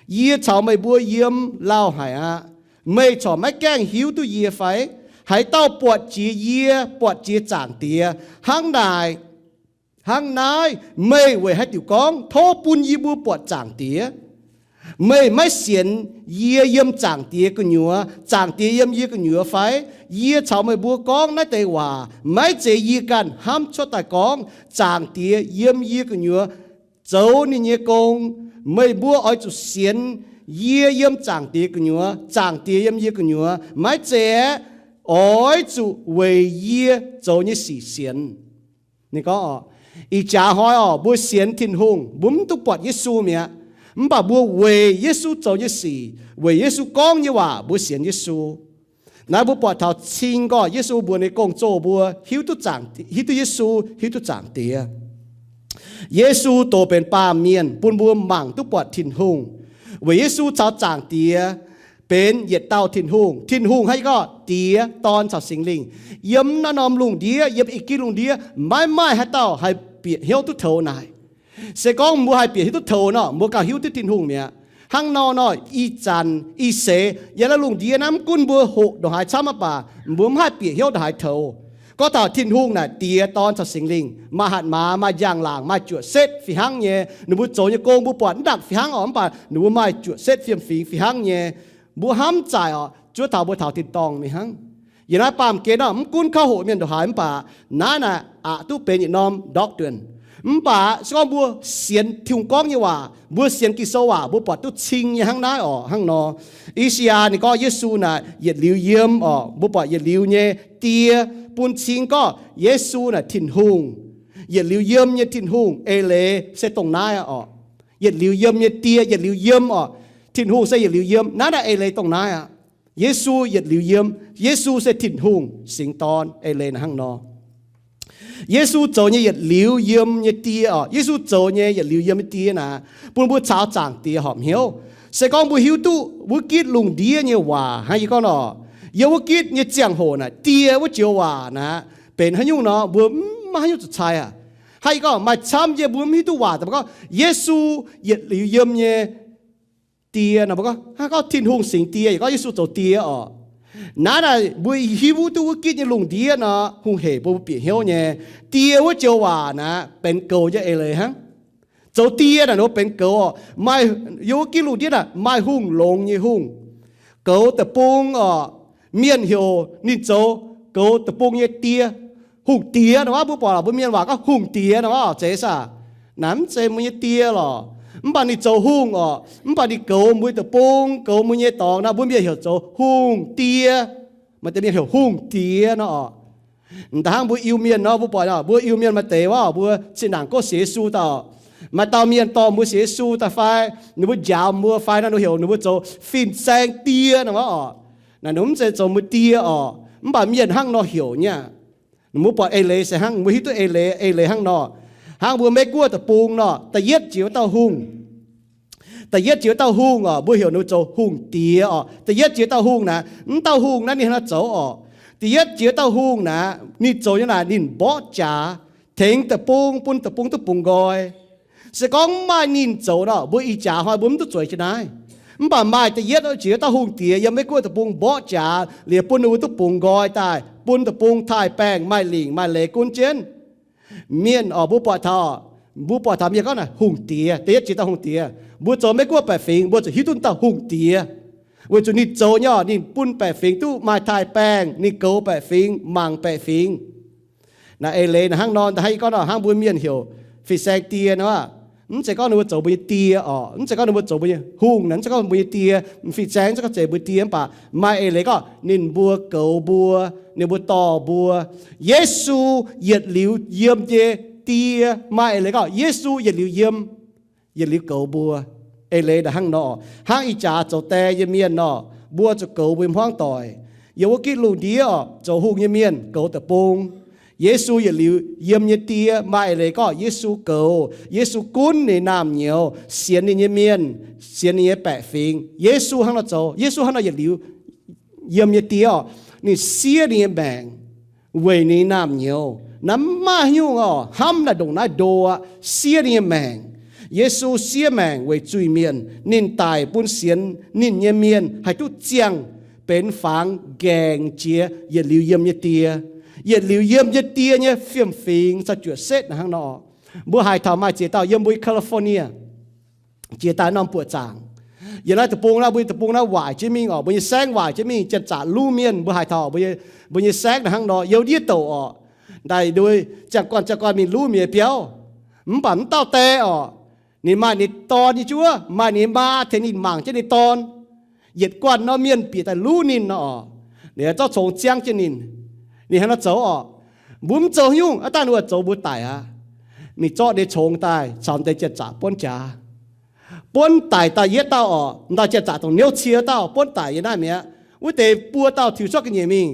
Yie caux meih mbuo yiem lauh haic aqv. Meih corc maiv gaengh hiuv duqv yie fai? Haaix dauh buatc jiex yie, buatc jiex Zaangc Diex. Hnangv naaic, hnangv naaiv meih weic haaix diuc gorngv, tov bun yie mbuo buatc Zaangc Diex? Meih maiv sienx yie yiem Zaangc Diex gu'nyuoz, Zaangc Diex yiem yie gu'nyuoz fai? Yie caux meih mbuo gorngv naaiv deix waac maiv zeiz yie ganh hnamv cuotv daaih gorngv. Zaangc Diex yiem yie gu'nyuoz zoux ninh nyei gong. Meih mbuo oix zuqc sienx yie yiem Zaangc Diex gu'nyuoz, Zaangc Diex yiem yie gu'nyuoz. Maiv zeiz aeqv, oix zuqc weic yie zoux nyei sic sienx. Ninh gorngv oc, ih jaax hnoi oc, mbuo sienx Tin-Hungh, mbuo mv duqv buatc Yesu mi'aqv. Mv baac mbuo weic Yesu zoux nyei sic, weic Yesu gorngv nyei waac, mbuo sienx Yesu. Naaiv mbuo buatc taux cing gorqv Yesu mbuox ninh nyei gong-zoh mbuo hiuv duqv, hiuv duqv Yesu, hiuv duqv Zaangc Diex. Yesu doz benx baamh mienh bun mbuo mangc duqv buatc Tin-Hungh, weic Yesu caux Zaangc Diex benx yietc dauh Tin-Hungh. Tin-Hungh hnangv yie gorngv Diex, Dorn caux Singx Lingh. Yiem naaiv norm lungh ndiev, yiem ih ginv lungh ndiev, maiv maaih haaix dauh haih bieqc hnyouv duqv toux naaic. Se gorngv mbuo haih bieqc hnyouv duqv toux nor, mbuo gauh hiuv duqv Tin-Hungh mi'aqv. Hnangv nor nor, ih zanc ih seix yiem naaiv lungh ndiev naaiv, mv gunv mbuo hoqc ndongc haaix camv mv baac mbuo mv haih bieqc hnyouv ndongc haaix toux. Gorngv taux Tin-Hungh naaic Diex, Dorn caux Singx Lingh, maaih hatc maaz, maaih njang-laangc, maaih juoqc setv fih hnangv nyei. Ninh mbuo zoux nyei gong mbuo buatc mv nangc fih hnangv oc, mv baac ninh mbuo maaih juoqc setv fiem-fingx fih hnangv nyei. Mbuo hnamv zaaic oc, zuov taux mbuo taux tin-dorngh mingh hnangv. Yiem naaiv baamh gen nor, mv gunv kouv hoqc mienh ndongc haaix mv baac, naaiv naaic aqc duqv benx yietc norm doctrine. Mv baac se gorngv mbuo sienx Tin-Hungh gorngv nyei waac, mbuo sienx Ging-Sou waac, mbuo buatc duqv cing nyei hnangv naaiv oc, hnangv nor. I^saa^yaa ninh gorngv Yesu naaic yietc liuz yiem oc, mbuo buatc yietc liuz nyei die, bun cing gorngv Yesu naaic Tin-Hungh, yietc liuz yiem nyei Tin-Hungh. Eix leiz se dongh naaiv oc. Yietc liuz yiem nyei die, yietc liuz yiem oc. Tin-Hungh se yietc liuz yiem. Naaiv naaic eix leiz dongh naaiv aqv. Yesu yietc liuz yiem. Yesu se Tin-Hungh Singx Dorn. Eix leiz naaic hnangv nor. Yesu zoux nyei yietc liuz yiem nyei die oc. Yesu zoux nyei yietc liuz yiem nyei die naaic, bun mbuo caux Zaangc Diex horpc hnyouv. Se gorngv mbuo hiuv duqv wuov gitv lungh ndiev nyei waac, hnangv yie gorngv nor, yiem wuov gitv nyei ziangh hoc naaic, die wuov joux waac naaic benx haaix nyungc nor, mbuo mv maaih haaix nyungc zuqc cai aqv. Hnangv yie gorngv, maaih camv yie mbuo mv hiuv duqv waac, mbuo gorngv Yesu yietc liuz yiem nyei die nor, mbuo gorngv, hnangv gorngv Tin-Hungh Singx Die, yaac gorngv Yesu zoux die oc. Naaiv naaic mbuo hiuv duqv wuov gitv nyei lungh ndiev nor, hungh hec mbuo bieqc hnyouv nyei. Die wuov joux waac naaic benx goux nyei eix leiz hnangv. Zoux die naaic nor benx goux oc. Maaih, yiem wuov gitv lungh ndiev naaic maaih hungh longx nyei hungh, goux deic-bung oc. Mienh heuc ninh zoux goux deic-bung nyei die. Hungh diex nor, mbuo buatc mbuo mienh waac gorngv hungh diex nor, zeiz saah? Naaic mv zeiz mbuo nyei die lorqc. Mv baac ninh zoux hungh oc. Mv baac ninh goux mbuo deic-bung, goux mbuo nyei dorngx nor, mbuo mienh heuc zoux hungh die. Maaih deix mienh heuc hungh diex nor oc. Da'hnangv mbuo Iu-Mienh nor, mbuo buatc mbuo Iu-Mienh maaih deix wuov, mbuo zinh ndaangc gorngv sienx Yesu dauh, maaih dauh mienh dorh mbuo sienx Yesu daaih fai, ninh mbuo njaaux mbuo fai nor, ninh heuc ninh mbuo zoux fin-saeng die nor oc. Naaic ninh mv zeiz zoux mbuo die oc, mv baac mienh hnangv nor heuc nyei aqv. Ninh mbuo buatc eix leiz se hnangv, mbuo hiuv duqv eix leiz, eix leiz hnangv nor. Hnangv mbuo Meiv Guoqv deic-bung nor, da'yietv jiex wuov dauh hungh, da'yietv jiex wuov dauh hungh oc, mbuo heuc ninh zoux hungh diex oc. Da'yietv jiex dauh hungh naaic, mv dauh hungh naaiv ninh hnangv nor zoux oc. Da'yietv jiex dauh hungh naaic, ninh zoux nyei naaic ninh mborqv jaax, tengx deic-bung, bun deic-bung duqv bungx nqoi. Se gorngv mv maaih ninh zoux nor, mbuo ih jaax hnoi mbuo mv duqv zueiz jienv naaiv. Mv baac maaih da'yietv jiex dauh hungh diex yiem Meiv Guoqv deic-bung mborqv jaax liuz bun ninh mbuo duqv bungx nqoi daaih, bun deic-bung taaih baengh, maaih lingc maaih leiz gunv jienv. Mienh oc, mbuo buatc taux, mbuo buatc taux mienh gorngv naaic hungh diex, da'yietv jiex dauh hungh diex. Mbuo zoux Meiv Guoqv baeqc fingx, mbuo zuqc hiuv duqv dauh hungh diex, weic zuqc ninh zoux nyei oc, ninh bun baeqc fingx duqv maaih taaih baengh, ninh goux baeqc fingx, mangc baeqc fingx. Naaiv eix leiz naaic hnangv nor, hnangv yie gorngv nor, hnangv mbuo mienh heuc fin-saeng die nor, mv zeiz gorngv ninh mbuo zoux mbuo nyei die oc, mv zeiz gorngv ninh mbuo zoux mbuo nyei hungh, mv zeiz gorngv mbuo nyei die, fin-saeng mv zeiz gorngv zeiz mbuo die, mv baac maaih eix leiz gorngv ninh mbuo goux mbuo, ninh mbuo dorh mbuo. Yesu yietc liuz yiem nyei die. Maaih eix leiz gorngv Yesu yietc liuz yiem, yietc liuz goux mbuo. Eix leiz naaic hnangv nor, hnangv ih jaax zoux die nyei mienh nor, mbuo zuqc goux mbuo nyei hmuangv doic. Yiem wuov gitv lungh ndiev oc, zoux hungh nyei mienh goux deic-bung. Yesu yietc liuz yiem nyei die. Maaih eix leiz gorngv Yesu goux, Yesu gunv ninh naamh nyouz, sienx ninh nyei mienh, sienx ninh nyei baeqc fingx. Yesu hnangv nor zoux. Yesu hnangv nor yietc liuz yiem nyei die oc. Ninh siev ninh nyei maengc, weic ninh naamh nyouz. Naaiv mv maaih haaix nyungc oc, hnamv naaic ndongc naaiv ndo aqv, siev ninh nyei maengc. Yesu siev maengc weic zuiz-mienh. Ninh daic bun sienx ninh nyei mienh haih duqv ziangh benx fangx nqaengc jiex yietc liuz yiem nyei Die. Yietc liuz yiem nyei Die nyei fiem-fingx caux juoqc setv naaic hnangv nor. Mbuo haiz taux maaih ziex dauh yiem mbuo California jiex daaih norm buoqc zaangc. Yiem naaiv deic-bung naaiv, mbuo nyei deic-bung naaiv waaic jienv mingh oc, mbuo nyei saengv waaic jienv mingh, janx-zaqc luv mienh. Mbuo haiz taux mbuo nyei saengv naaic hnangv nor, yiem ndiev douc oc. Daaih nduov ziangh guanh ziangh guanh mingh luv mienh biauv. Mv baac mv dauh die oc, ninh maaih ninh dorn nyei juov, maaih ninh maa tengx ninh mangc jienv ninh dorn. Yietc guanh norm mienh bieqc daaih luv ninh nor oc, ninh zorqv congx ziangv jienv ninh. Ninh hnangv nor zoux oc. Mbuo mv zoux haaix nyungc, aav dangh ninh mbuo zoux mbuo daic aqv. Ninh zorqv ninh congx daaih caux deix janx-zaqc buonv jaax. Buonv daic daaih yietc dauh oc, m'daaih janx-zaqc dongh niouv cie dauh buonv daic yiem naaiv mi'aqv. Wuov deix buo dauh tiux cuotv ga'nyiec mingh.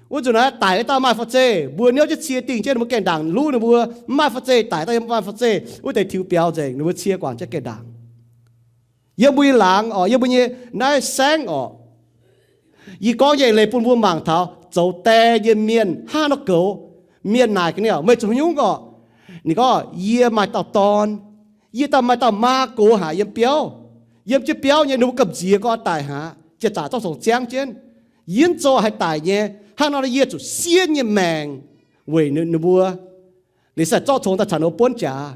Wuov nzunc naaiv daic wuov dauh maaih fai zeiz, mbuo niouv jienv cie dingh jienv ninh mbuo gaengh ndaangc luv ninh mbuo. Mv maaih fai zeiz, daic dauh yiem maaih fai zeiz, wuov deix tiux biaux nzengc, ninh mbuo cie guangc jienv gaengh ndaangc. Yiem mbuo nyei laangz oc, yiem mbuo nyei naaiv saengv oc, yie gorngv nyei leiz bun mbuo mangc taux zoux die nyei mienh hnangv nor goux. Mienh naaic ga'naaiv, meih zuqc haaix nyungc oc? Ninh gorngv, yie maaih dauh dorn. Yie daaih maaih dauh maa gox haic yiem biauv. Yiem jienv biauv nyei, ninh mbuo gamh nziex gorngv daic haic, janx-zaqc zorqv congx ziangv jienv. Yie mv zoux haih daic nyei. Hnangv nor yie zuqc siev nyei maengc weic ninh mbuo. Ninh se zorqv congx daaih caux ninh mbuo buonv jaax.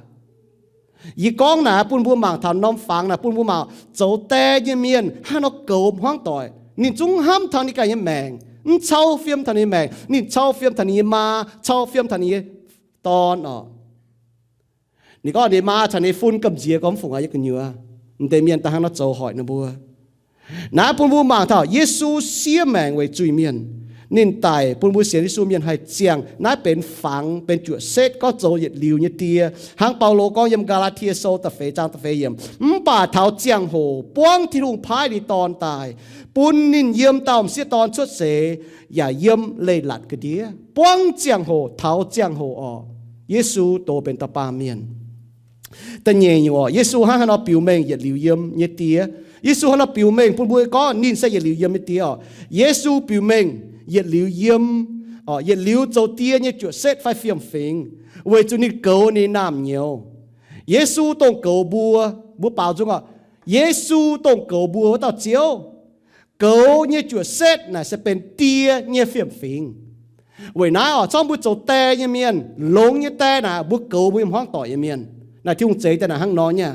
Yie gorngv naaic bun mbuo mangc taux norm fangx naaic, bun mbuo mangc zoux die nyei mienh hnangv nor goux hmuangv doic. Ninh zungv hnamv taux ninh ganh nyei maengc, mv cau fiem taux ninh nyei maengc. Ninh cau fiem taux ninh nyei maa, cau fiem taux ninh nyei dorn oc. Ninh gorngv ninh maa caux ninh fun gamh nziex gorngv, mv fungc aqv, yie gu'nyuoz. M'deix mienh daaih hnangv nor zoux hoic ninh mbuo. Naaiv bun mbuo mangc taux Yesu siev maengc weic zuiz-mienh. Ninh daic bun mbuo sienx Yesu mienh haih ziangh. Naaiv benx fangx, benx juoqc setv, gorngv zoux yietc liuz nyei die. Hnangv Baulo gorngv yiem Gaa^laa^tie Sou da'feix zaang da'feix yiemc, mv baac taux ziangh hoc buangv Tin-Hungh paaiv ninh Dorn daaih, bun ninh yiem dauh m'sieqv dorn cuotv seix, yaac yiem leiz-latc ga'ndiev. Buangv ziangh hoc, taux ziangh hoc oc, Yesu dox benx dauh baamh mienh. Da'nyeic nyungc oc, Yesu hnangv haaix nor biux mengh yietc liuz yiem nyei die? Yesu hnangv haaix nor biux mengh bun mbuo gorngv ninh se yietc liuz yiem nyei die oc? Yesu biux mengh yietc liuz yiem, yietc liuz zoux die nyei juoqc setv fai fiem-fingx, weic zuqc ninh goux ninh naamh nyouz. Yesu dongh goux mbuo, mbuo baaux nzung oc, Yesu dongh goux mbuo wuov dauh Ziouv. Goux nyei juoqc setv naaic se benx die nyei fiem-fingx. Weic naaiv oc, zorngv mbuo zoux die nyei mienh, longx nyei die naaic, mbuo goux mbuo nyei hmuangv doic nyei mienh. Naaic Tin-Hungh zeix die naaic hnangv nor nyei.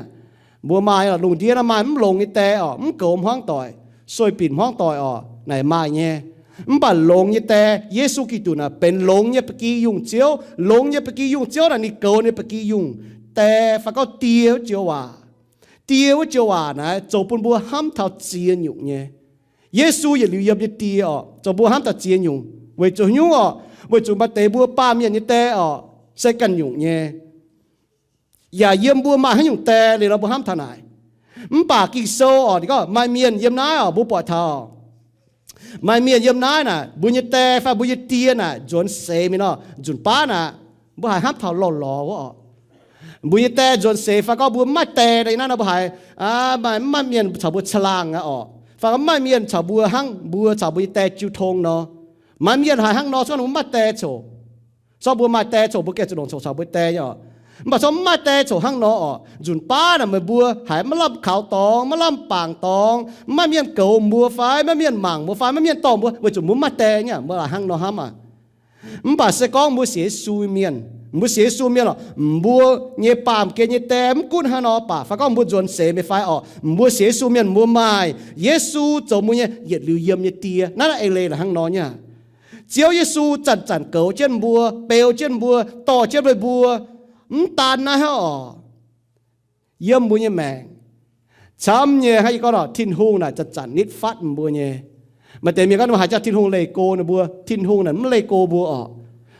Mbuo maaih lungh ndiev naaiv maaih mv longx nyei die oc, mv goux hmuangv doic, sueih binc hmuangv doic oc, naaic maaih nyei. Mv baac longx nyei die, Yesu Giduc naaic benx longx nyei ba'gi yungh Ziouv. Longx nyei ba'gi yungh Ziouv naaic ninh goux ninh ba'gi yungh die fai gorngv die wuov joux waac. Die wuov joux waac naaic zoux bun mbuo hnamv taux ziex nyungc nyei. Yesu yietc liuz yiem nyei die oc, zoux mbuo hnamv taux ziex nyungc. Weic zuqc haaix nyungc oc? Weic zuqc maaih deix mbuo baamh mienh nyei die oc, se ganh nyungc nyei. Yaac yiem mbuo maaih haaix nyungc die liuz nor mbuo hnamv taux naaic. Mv baac Ging-Sou oc, ninh gorngv maaih mienh yiem naaiv oc, mbuo buatc taux maaih mienh yiem naaiv naaic, mbuo nyei die fai mbuo nyei die naaic nzuonx seix mingh nor, nzunc baav naaic, mbuo haiz hnamv taux lorh lorz wuov oc. Mbuo nyei die nzuonx seix fai gorngv mbuo mv maaih die naaiv nor, mbuo haiz maaih mv maaih mienh caux mbuo caangh laangh aqv oc, fai gorngv mv maaih mienh caux mbuo hnangv mbuo caux mbuo nyei die jiu tong nor. Maaih mienh haiz hnangv nor, se gorngv mbuo mv maaih die coc, se gorngv mbuo maaih die coc, mbuo gengh zuqc longc coc caux mbuo die nyei oc. Mv baac se gorngv mv maaih die coc hnangv nor oc, nzunc baav naaic meih mbuo haiz maiv lamh kaux dorngx, maiv lamh bangc dorngx, mv maaih mienh goux mbuo fai maiv maaih mienh mangc mbuo fai maiv maaih mienh dorh mbuo, weic zuqc mbuo mv maaih die nyei, mbuo laaix hnangv nor hnamv aqv. Mv baac se gorngv mbuo sienx Yesu mienh, mbuo sienx Yesu mienh oc, mbuo nyei baamh gen nyei die mv gunv hnangv nor baac, fai gorngv mbuo nzuonx seix meih fai oc, mbuo sienx Yesu mienh mbuo maaih Yesu zoux mbuo nyei yietc liuz yiem nyei die. Naaiv naaiv eix leiz laaix hnangv nor nyei. Ziouv Yesu zanc-zanc goux jienv mbuo, beu jienv mbuo, dorh jienv meih mbuo. Mv daan naaiv hnangv oc, yiem mbuo nyei maengc camv nyei hnangv yie gorngv oc, Tin-Hungh naaic zanc-zanc nitv fatv mbuo nyei. Maaih deix mienh gorngv ninh mbuo haiz jangx Tin-Hungh leih go ninh mbuo. Tin-Hungh naaic mv leih go mbuo oc.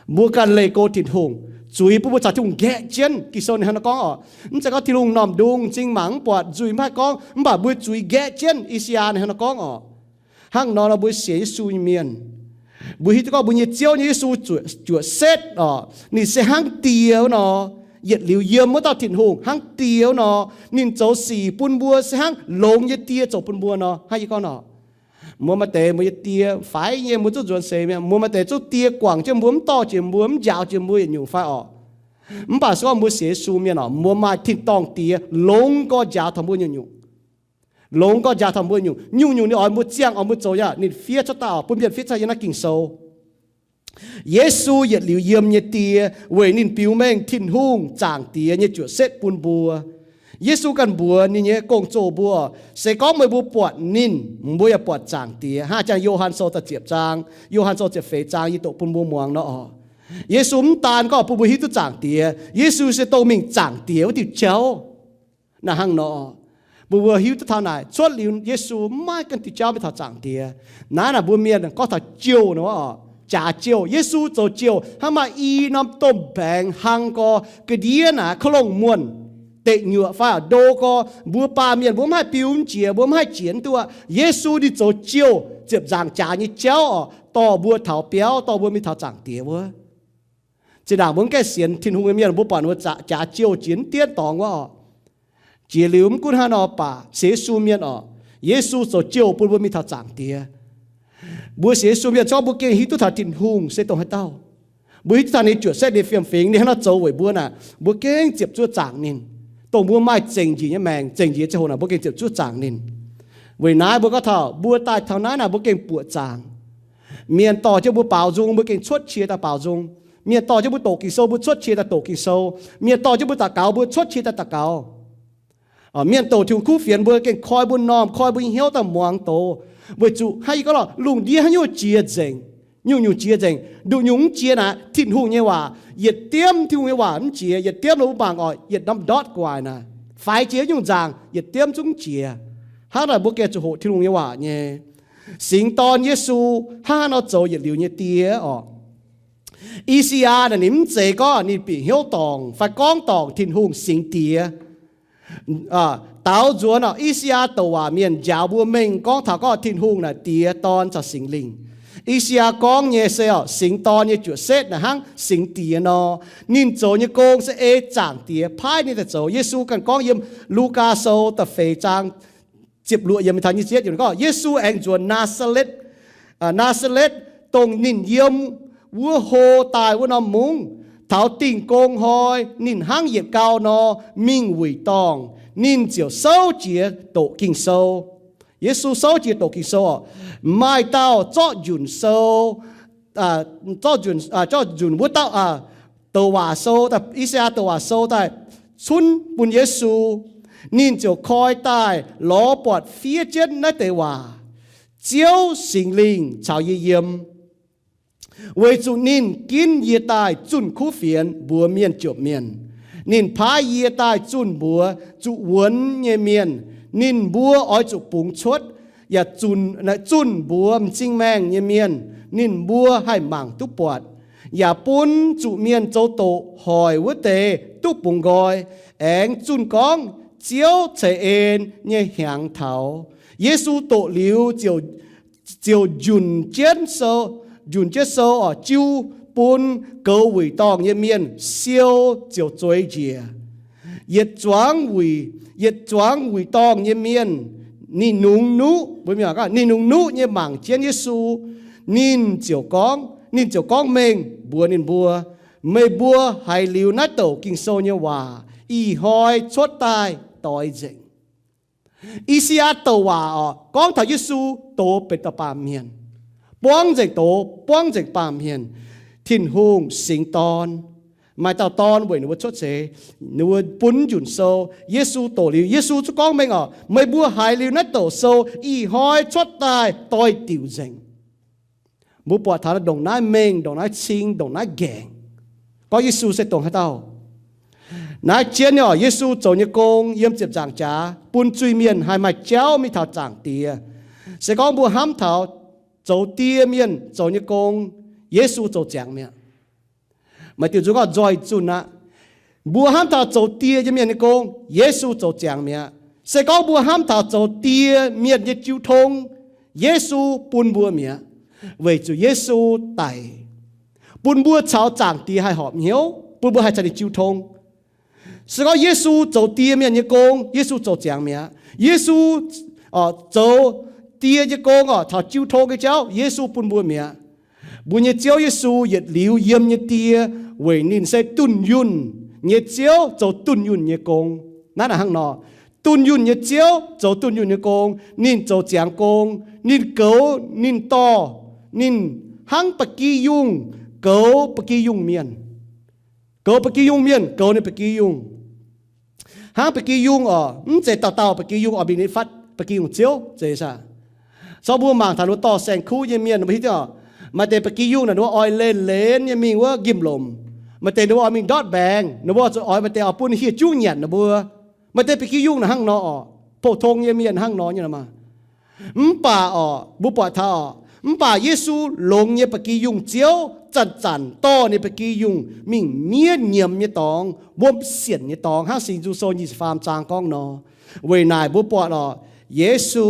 Mbuo ganh leih go Tin-Hungh. Zuiz bun mbuo caux Tin-Hungh nqaeqv jienv. Ging-Sou ninh hnangv nor gorngv oc, mv zeiz gorngv Tin-Hungh m'normh ndung m'zing mangc mv buatc nzuih mv haih gorngv, mv baac mbuo zuiz nqaeqv jienv. I^saa^yaa ninh hnangv nor gorngv oc. Hnangv nor nor mbuo sienx Yesu nyei mienh, mbuo hiuv duqv gorngv mbuo nyei Ziouv nyei Yesu zuoqc, zuoqc setv oc, ninh se hnangv die wuov nor, yietc liuz yiem wuov dauh Tin-Hungh hnangv die wuov nor, ninh zoux sic bun mbuo se hnangv longx nyei die zoux bun mbuo nor. Hnangv yie gorngv nor, Mbuo maaih deix mbuo nyei die faix nyei, mbuo zungv nzuonx seix mi'aqv. Mbuo maaih deix zungv die guangc jienv mbuo, mv dorh jiex mbuo, mv njaaux jiex mbuo yietc nyungc fai orqc. Mv baac se gorngv mbuo sienx Yesu mienh orqc, mbuo maaih tin-dorngh Die longx gorx njaaux taux mbuo nyungc-nyungc. Longx gorx njaaux taux mbuo nyungc-nyungc. Nyungc-nyungc ninh oix mbuo ziangh, oix mbuo zoux yaac ninh fiev cuotv daaih orqc, bun mienh fiev cuotv yiem naaiv Ging-Sou. Yesu yietc liuz yiem nyei Die weic ninh biux mengh Tin-Hungh Zaangc Diex nyei juoqc setv bun mbuo. Yesu ganh mbuox ninh nyei gong-zoh mbuo, se gorngv meih mbuo buatc ninh, mbuo yaac buatc Zaangc Diex. Hnangv jangx Yo^han Sou da'ziepc zaang, Yo^han Sou ziepc feix zaang yie doqc bun mbuo muangx nor orqc. Yesu mv daan gorngv bun mbuo hiuv duqv Zaangc Diex, Yesu se dongh mingh zaangc diex wuov diuh jauv. Naaiv hnangv nor, mbuo mbuo hiuv duqv taux naaic, cuotv liuz Yesu maiv maaih ganh diuh jauv mingh taux Zaangc Diex. Naaiv naaic mbuo mienh gorngv taux jouh nor orqc, jaax jouh. Yesu zoux jouh, hnangv maaih i norm domh baengx hlang gorx ga'ndiev naaic, ka'longh muonh, deic nyuoqc fai ndo gorx, mbuo baamh mienh mbuo mv haih biu mv jiex, mbuo mv haih jiex mv duqv. Yesu ninh zoux jouh ziepc nzaangc jaax nyei jauv orqc, dorh mbuo taux biauv, dorh mbuo mingh taux Zaangc Diex wuov. Zinh ndaangc mbuo mv gaengh sienx Tin-Hungh nyei mienh, mbuo buatc ninh mbuo jaax jouh jiex mv dienv dorngx wuov orqc. Jiex liuz mv gunv hnangv nor baac sienx Yesu mienh orqc, Yesu zoux jouh bun mbuo mingh taux Zaangc Diex. Mbuo sienx Yesu mienh gorngv mbuo gengh hiuv duqv taux Tin-Hungh se dongh haaix dauh. Mbuo hiuv duqv taux ninh juoqc setv, ninh fiem-fingx, ninh hnangv nor zoux weic mbuo naaic, mbuo gengh ziepc zuoqv zaangc ninh. Dongh mbuo maaih zengc njiec nyei maengc, zengc njiec ziangh hoc naaic, mbuo gengh ziepc zuoqv zaangc ninh. Weic naaiv mbuo gorngv taux mbuo daaih taux naaiv naaic, mbuo gengh buoqc zaangc. Mienh dorh jienv mbuo baaux nzung, mbuo gengh cuotv qiex daaih baaux nzung. Mienh dorh jienv mbuo doqc Ging-Sou, mbuo cuotv qiex daaih doqc Ging-Sou. Mienh dorh jienv mbuo daux gaux, mbuo cuotv qiex daaih daux gaux. Mienh doqc Tin-Hungh kuv fienx, mbuo gengh koi mbuo normh, koi mbuo nyei hnyouv daaih muangx doz. Weic zuqc hnangv yie gorngv lorqc, lungh ndiev haaix nyungc jiex nzengc, nyungc-nyungc jiex nzengc, nduqc nyungc mv jiex naaic, Tin-Hungh nyei waac yietc diemv, Tin-Hungh nyei waac mv jiex, yietc diemv lo mbuo mangc oc, yietc norm ndortv gu'nguaaic naaic, faix jiex nyungc nzaangc, yietc diemv zungv mv jiex. Hnangv naaic mbuo gengh zuqc hoqc Tin-Hungh nyei waac nyei. Singx Dorn Yesu hnangv haaix nor zoux yietc liuz nyei Die orqc. I^saa^yaa naaic ninh mv zeiz gorngv ninh bieqc hnyouv dorngc fai gorngv dorngc Tin-Hungh Singx Diex. Daaux nzuonx orqc, I^saa^yaa douc waac mienh njaaux mbuo mengh gorngv taux gorngv Tin-Hungh naaic Diex, Dorn caux Singx Lingh. I^saa^yaa gorngv nyei se orqc, Singx Dorn nyei juoqc setv naaic hnangv Singx Diex nor. Ninh zoux nyei gong se ei Zaangc Diex paaiv ninh daaih zoux. Yesu ganh gorngv yiem Lugaa Sou da'feix zaang ziepc luoqc yiemc taux nyic ziepc yietv gorngv, Yesu aengx nzuonx Naa^saa^letv, Naa^saa^letv, dongh ninh yiem wuov hlo daaih wuov norm mungv. Taux Dingh Gong Hnoi ninh hnangv yietc gau nor mingh wuic dorngh. Ninh ziouc souv jiez doqc Ging-Sou. Yesu souv jiez doqc Ging-Sou orqc, maaih dauh zorqv njunc sou, zorqv njunc wuov dauh douc waac sou, I^saa^yaa douc waac sou daaih cunv bun Yesu. Ninh ziouc koi daaih lorz buatc fiev jienv naaiv deix waac, Ziouv Singx Lingh caux yie yiem, weic zuqc ninh ginv yie daaih zunh kuv fienx mbuox mienh jomc mienh. Ninh paaiv yie daaih zunh mbuox zuqc wuonx nyei mienh, ninh mbuo oix zuqc bungx cuotv, yaac zunh mbuox m'zing maengh nyei mienh, ninh mbuo haih mangc duqv buatc, yaac bun zuqc mienh zoux doqc hoic wuov deix duqv bungx nqoi, aengx zunh gorngv Ziouv ceix en nyei hnyangx taux. Yesu doqc liuz ziouc njunc jienv sou, njunc jienv sou orqc, jiu bun goux wuic dorngh nyei mienh siou ziouc zueiz njiec. Yietc zuangx wuic, yietc zuangx wuic dorngh nyei mienh, ninh nungx nuqv, ninh nungx nuqv nyei mangc jienv Yesu. Ninh ziouc gorngv, ninh ziouc gorngv mengh mbuox ninh mbuo, Meih mbuo haiz liuz naaiv douc Ging-Sou nyei waac ih hnoi cuotv daaih doix nzengc. I^saa^yaa douc waac orqc, gorngv taux Yesu doz benx dauh baamh mienh, buangv nzengc doz, buangv nzengc baamh mienh. Tin-Hungh Singx Dorn, maaih dauh dorn weic ninh mbuo cuotv seix, ninh mbuo bun njunc sou. Yesu doqc liuz, Yesu zungv gorngv mengh orqc, Meih mbuo haiz liuz naaiv douc sou ih hnoi cuotv daaih doix diuc nzengc. Mbuo buatc taux ndongc naaiv mengh, ndongc naaiv cing, ndongc naaiv nqaengc, gorngv Yesu se dongh haaix dauh. Naaiv jienv nyei orqc, Yesu zoux nyei gong yiem ziepc nzaangc jaax bun zuiz-mienh haih maaih jauv mingh taux Zaangc Diex. Se gorngv mbuo hnamv taux zoux die mienh zoux nyei gong, Yesu zoux ziangx mi'aqv. Maaih diuh nzung gorngv nzoih zunh aqv. Mbuo hnamv taux zoux die nyei mienh nyei gong, Yesu zoux ziangx mi'aqv. Se gorngv mbuo hnamv taux zoux die mienh nyei jiu tong, Yesu bun mbuo mi'aqv. Weic zuqc Yesu daic bun mbuo caux Zaangc Diex haih horpc hnyouv, bun mbuo haih caux ninh jiu tong. Se gorngv Yesu zoux die mienh nyei gong, Yesu zoux ziangx mi'aqv. Yesu zoux Die nyei gong orqc, taux jiu tong nyei jauv, Yesu bun mbuo mi'aqv. Mbuo nyei Ziouv Yesu yietc liuz yiem nyei Die, weic ninh se dunh yunh nyei Ziouv zoux dunh yunh nyei gong. Naaiv naaic hnangv nor, dunh yunh nyei Ziouv zoux dunh yunh nyei gong, ninh zoux ziangx gong, ninh goux, ninh dorh, ninh hnangv ba'gi yungh goux ba'gi yungh mienh. Goux ba'gi yungh mienh, goux ninh ba'gi yungh. Hnangv ba'gi yungh orqc, mv zeiz dauh dauh ba'gi yungh oix mingh nyei fatv ba'gi yungh ziouv, zeiz saah? Zorqv mbuo mangc taux ninh mbuo dorh saeng-kuv nyei mienh, ninh mbuo hiuv duqv orqc, maaih deix ba'gi yungh naaic ninh mbuo oix leiz-leiz nyei mingh wuov nqimh lomc. Maaih deix ninh mbuo oix mingh ndortv mbaengx, ninh mbuo zuqc oix maaih deix oix bun hieh juv nyanc ninh mbuo. Maaih deix ba'gi yungh naaic hnangv nor orqc, pou-tong nyei mienh hnangv nor nyei maah. Mv baac orqc, mbuo buatc taux orqc, mv baac Yesu longx nyei ba'gi yungh ziouv zanc-zanc dorh ninh ba'gi yungh mingh miev nyiemz nyei dorngx, wuom sienc nyei dorngx, hnangv Singx Nzung Sou nyic ziepc faam zaang gorngv nor. Weic naaic mbuo buatc orqc, Yesu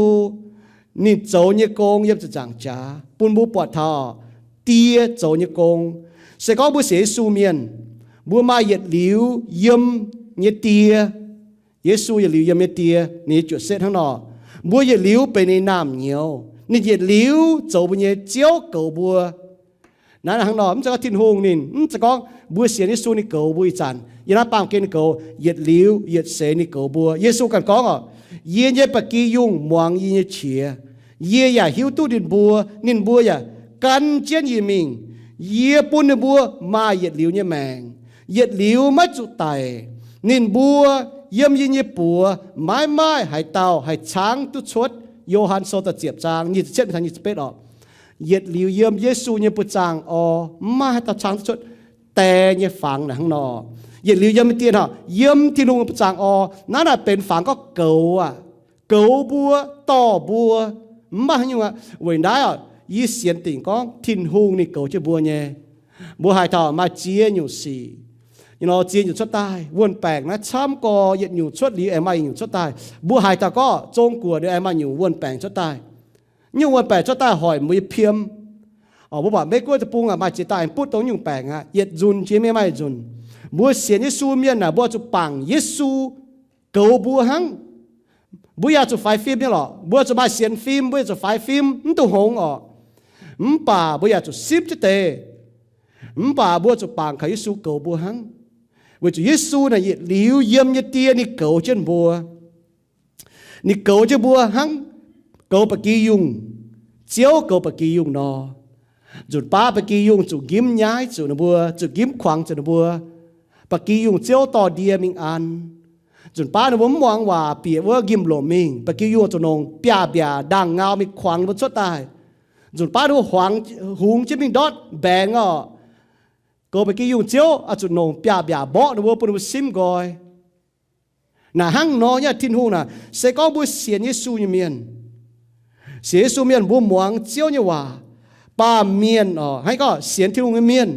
ninh zoux nyei gong yiem ziepc nzaangc jaax bun mbuo buatc taux Die zoux nyei gong. Se gorngv mbuo sienx Yesu mienh, mbuo maaih yietc liuz yiem nyei Die. Yesu yietc liuz yiem nyei Die, ninh nyei juoqc setv hnangv nor. Mbuo yietc liuz benx ninh naamh nyouz. Ninh yietc liuz zoux mbuo nyei Ziouv goux mbuo. Naaiv hnangv nor, mv zeiz gorngv Tin-Hungh ninh, mv zeiz gorngv mbuo sienx Yesu ninh goux mbuo ih zanc, yiem naaiv baamh gen ninh goux, yietc liuz yietc seix ninh goux mbuo. Yesu ganh gorngv orqc, yie nyei ba'gi yungh muangx yie nyei qiex. Yie yaac hiuv duqv ninh mbuo, ninh mbuo yaac gan jienv yie mingh. Yie bun ninh mbuo maaih yietc liuz nyei maengc, yietc liuz maiv zuqc daic. Ninh mbuo yiem yie nyei buoz maiv maaih haaix dauh haih caangv duqv cuotv. Yo^han Sou da'ziepc zaang nyic ziepc cietv mingh taux nyic ziepc betv orqc. Yietc liuz yiem Yesu nyei buoz-zaangh orqc, mv maaih haaix dauh caangv duqv cuotv. Die nyei fangx naaic hnangv nor. Yietc liuz yiem nyei Die hnangv, yiem Tin-Hungh nyei buoz-zaangh orqc, naaiv naaic benx fangx gorngv goux aqv. Goux mbuo, dorh mbuo, mv baac haaix nyungc aqv. Weic naaiv orqc, yie sienx dingc gorngv Tin-Hungh ninh goux jienv mbuo nyei. Mbuo haaix dauh maaih ziex nyungc sic, ziex nyungc cuotv daaih, wuon-baengc naaiv camv gorx, yietc nyungc cuotv liuz aengx maaih yietc nyungc cuotv daaih. Mbuo haaix dauh gorngv Zong-Guoqv ndiev aengx maaih nyungc wuon-baengc cuotv daaih. Nyungc wuon-baengc cuotv daaih hoic mbuo nyei piem. Orqc, mbuo buatc Meiv-Guoqv deic-bung aac maaih ziex dauh aengx butv dongh nyungc baengc aqv, yietc nzunc jiex mienh maaih yietc nzunc. Mbuo sienx Yesu mienh naaic, mbuo zuqc bangc Yesu goux mbuo hnangv. Mbuo yaac zuqc faix fim nyei lorqc. Mbuo zuqc maaih sienx fim, mbuo yaac zuqc faix fim, mv dungx hngongx orqc. Mv baac mbuo yaac zuqc simv jienv deix. Mv baac mbuo zuqc bangc kaux Yesu goux mbuo hnangv. Weic zuqc Yesu naaic yietc liuz yiem nyei Die ninh goux jienv mbuo. Ninh goux jienv mbuo hnangv goux ba'gi yungh, Ziouv goux ba'gi yungh nor. Nzunc baav ba'gi yungh zuqc nqimv nyaiv zuqc ninh mbuo, zuqc nqimv kuangx zuqc ninh mbuo. Ba'gi yungh ziouv dorh ndie mingh an. Nzunc baav ninh mbuo mv muangx waac, bieqc wuov nqimh lomc mingh, ba'gi yungh zuqc nongc biaav-mbiaac ndaangh ngau mingh kuangx ninh mbuo cuotv daaih. Nzunc baav ninh mbuo huangx, hungx jienv mingh ndortv mbaengx orqc, goux ba'gi yungh ziouv oix zuqc nongc biaav-mbiaac mborqv ninh mbuo, bun ninh mbuo simv nqoi. Naaic hnangv nor nyei Tin-Hungh naaic, se gorngv mbuo sienx Yesu nyei mienh, sienx Yesu mienh mbuo muangx Ziouv nyei waac, baamh mienh orqc, hnangv gorngv sienx Tin-Hungh nyei mienh,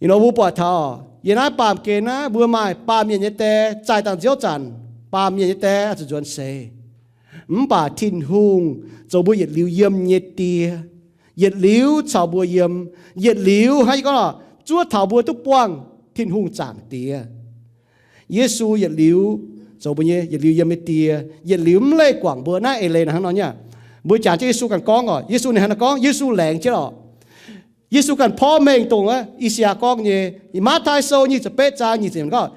ih nor mbuo buatc taux yiem naaiv baamh gen naaiv mbuo maaih baamh mienh nyei die zaih dangh nziouv zanc, baamh mienh nyei die oix zuqc nzuonx seix. Mv baac Tin-Hungh zoux mbuo yietc liuz yiem nyei Die, yietc liuz caux mbuo yiem, yietc liuz hnangv yie gorngv lorqc, zuov taux mbuo duqv buangh Tin-Hungh Zaangc Diex. Yesu yietc liuz zoux mbuo nyei yietc liuz yiem nyei Die, yietc liuz mv leih guangc mbuo. Naaiv eix leiz naaic hnangv nor nyei. Mbuo jangx jienv Yesu ganh gorngv orqc, Yesu ninh hnangv naaiv gorngv, Yesu laengz jienv orqc. Yesu ganh porv mengh dongh I^saa^yaa gorngv nyei, Matv^tai Sou nyic ziepc betv zaang nyic ziepc gorngv,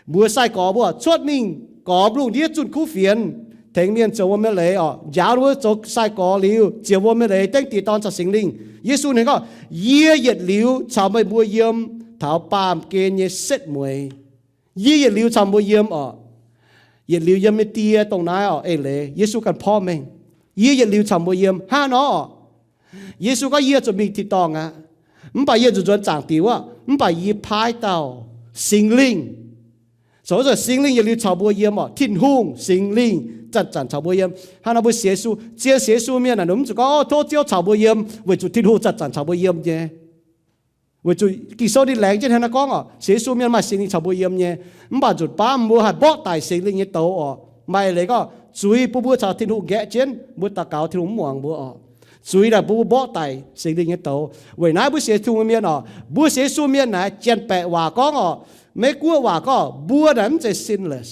mbuox sai-gorx mbuo cuotv mingh gormx lungh ndiev zunh kuv fienx, tengx mienh ziouc wuom nyei leiz orqc, njaaux wuov zoux sai-gorx liuz ziouc wuom nyei leiz dengv Diex, Dorn caux Singx Lingh. Yesu ninh gorngv, Yie yietc liuz caux meih mbuo yiem taux baamh gen nyei setv mueiz. Yie yietc liuz caux mbuo yiem orqc. Yietc liuz yiem nyei Die dongh naaiv orqc. Eix leiz Yesu ganh porv mengh, Yie yietc liuz caux mbuo yiem hnangv nor orqc. Yesu gorngv, Yie zuqc mingh tin-dorngh aqv. Mv baac yie zuqc nzuonx Zaangc Diex wuov, mv baac yie paaiv dauh Singx Lingh. Zoux Singx Lingh yietc liuz caux mbuo yiem orqc. Tin-Hungh Singx Lingh zanc-zanc caux mbuo yiem. Hnangv nor mbuo sienx Yesu, zien sienx Yesu mienh naaic, mv zuqc gorngv, Tov Ziouv caux mbuo yiem, weic zuqc Tin-Hungh zanc-zanc caux mbuo yiem nyei. Weic zuqc Ging-Sou ninh laengz jienv hnangv naaiv gorngv orqc, sienx Yesu mienh maaih Singx Lingh caux mbuo yiem nyei. Mv baac nzunc baav mbuo haih mborqv daic Singx Lingh nyei douz orqc. Maaih leiz gorngv zuiz bun mbuo caux Tin-Hungh nqaeqv jienv, mbuo daux gaux Tin-Hungh mv muangx mbuo orqc. Zuiz naaic bun mbuo mborqv daic Singx Lingh nyei douz. Weic naaiv mbuo sienx Tin-Hungh mienh orqc, mbuo sienx Yesu mienh naaic, janx-baeqc waac gorngv orqc, Meiv-Guoqv waac gorngv, mbuo naaic mv zeiz sinless.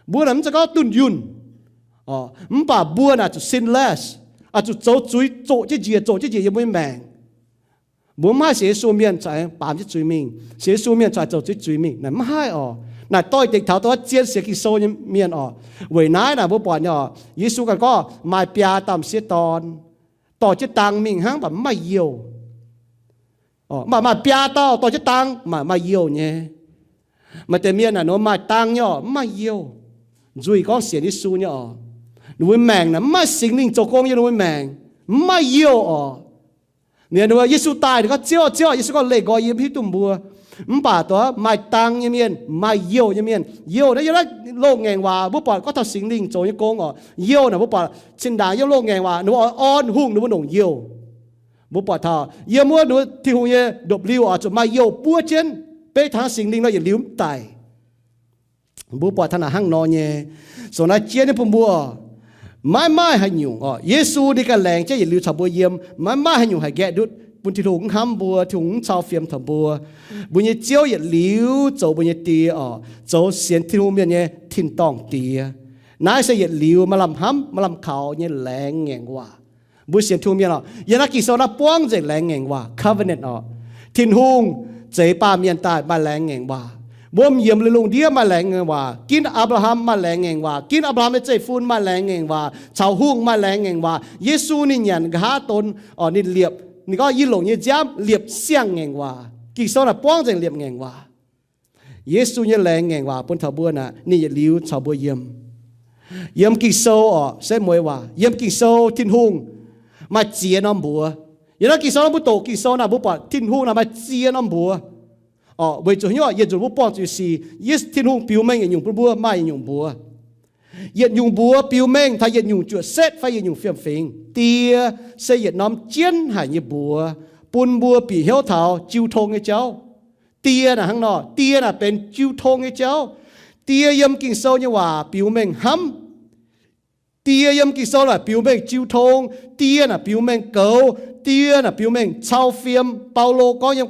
Mbuo naaic mv zeiz gorngv dunh yunh. Mv baac mbuo naaic zuqc sinless, oix zuqc zoux zuiz zoqc jienv njiec, zoqc jienv njiec yiem mbuo nyei maengc. Mbuo mv maaih sienx Yesu mienh caux baamz jienv zuiz mingh. Sienx Yesu mienh caux zoux zuiz zuiz mingh naaic mv haih oc. Naaic doix-dekc taux dongh zien sienx Ging-Sou nyei mienh oc. Weic naaiv naaic mbuo buatc nyei oc, Yesu ganh gorngv maaih biaa dauh m'sieqv dorn dorh jienv dang mingh hnangv, mv baac mv maaih youh. Mv baac maaih biaa dauh dorh jienv dang, maaih, maaih youh nyei. Maaih deix mienh naaic ninh mbuo maaih dang nyei oc, mv maaih youh. Nzuih gorngv sienx Yesu nyei oc, ninh mbuo maengc naaic mv maaih Singx Lingh zoux gong yiem ninh mbuo maengc, mv maaih youh oc. Ninh mbuo, Yesu daaih, ninh gorngv, Ziouv, Ziouv, Yesu gorngv, Leih nqoi yie mv hiuv duqv mbuo. Mv baac dongh maaih dang nyei mienh, maaih youh nyei mienh. Youh naaiv yiem naaiv loz-ngaengc waac mbuo buatc gorngv taux Singx Lingh zoux nyei gong oc. Youh naaic mbuo buatc zinh ndaangc yiem loz-ngaengc waac ninh mbuo oix orn hungh ninh mbuo longc youh. Mbuo buatc taux yiem wuov ninh mbuo Tin-Hungh nyei ndopv-liuh oix zuqc maaih youh buov jienv, beiv taux Singx Lingh nor yietc liuz mv daic. Mbuo buatc taux naaic hnangv nor nyei. Sou naaiv jienv nyei bun mbuo, maiv maaih haaix nyungc oc, Yesu ninh ganh laengz jienv yietc liuz caux mbuo yiem. Maiv maaih haaix nyungc haih nqaeqv ndutv bun Tin-Hungh mv hnamv mbuo, Tin-Hungh mv cau fiem taux mbuo. Mbuo nyei Ziouv yietc liuz zoux mbuo nyei Die oc, zoux sienx Tin-Hungh mienh nyei tin-dorngh Diex. Naaiv se yietc liuz maaih lamh hnamv maaih lamh kaux nyei laengz ngaengc waac. Mbuo sienx Tin-Hungh mienh oc, yiem naaiv Ging-Sou naaiv buangv nzengc laengz ngaengc waac, covenant oc. Tin-Hungh zeix baamh mienh daaih maaih laengz ngaengc waac. Wuom yiemx lui lungh ndiev maaih laengz ngaengc waac. Ginv Apc^laa^ham maaih laengz ngaengc waac. Ginv Apc^laa^ham nyei zeiv-fun maaih laengz ngaengc waac. Caux hungh maaih laengz ngaengc waac. Yesu ninh nyanc nqa'haav donx, ninh liepc, ninh gorngv, Yie longc nyei nziaamv liepc siang-ngaengc waac. Ging-Sou naaic buangv nzengc liepc ngaengc waac. Yesu nyei laengz ngaengc waac bun taux mbuo naaic, ninh yietc liuz caux mbuo yiem. Yiem Ging-Sou oc, se mueiz waac. Yiem Ging-Sou Tin-Hungh maaih ziex norm mbuox. Yiem naaiv Ging-Sou naaiv mbuo doqc Ging-Sou naaic mbuo buatc Tin-Hungh naaic maaih ziex norm mbuox oc. Weic zuqc nyungc yietc nzunc mbuo buangh zuqc sic, Yesu, Tin-Hungh biux mengh yietc nyungc bun mbuo maaih yietc nyungc mbuox. Yietc nyungc mbuox biux mengh taux yietc nyungc juoqc setv fai yietc nyungc fiem-fingx. Die se yietc norm jienv haic nyei mbuox bun mbuo bieqc hnyouv taux jiu tong nyei jauv. Die naaic hnangv nor, die naaic benx jiu tong nyei jauv. Die yiem Ging-Sou nyei waac biux mengh hnamv. Die yiem Ging-Sou naaic biux mengh jiu tong. Die naaic biux mengh goux. Die naaic biux mengh cau fiem. Baulo gorngv yiem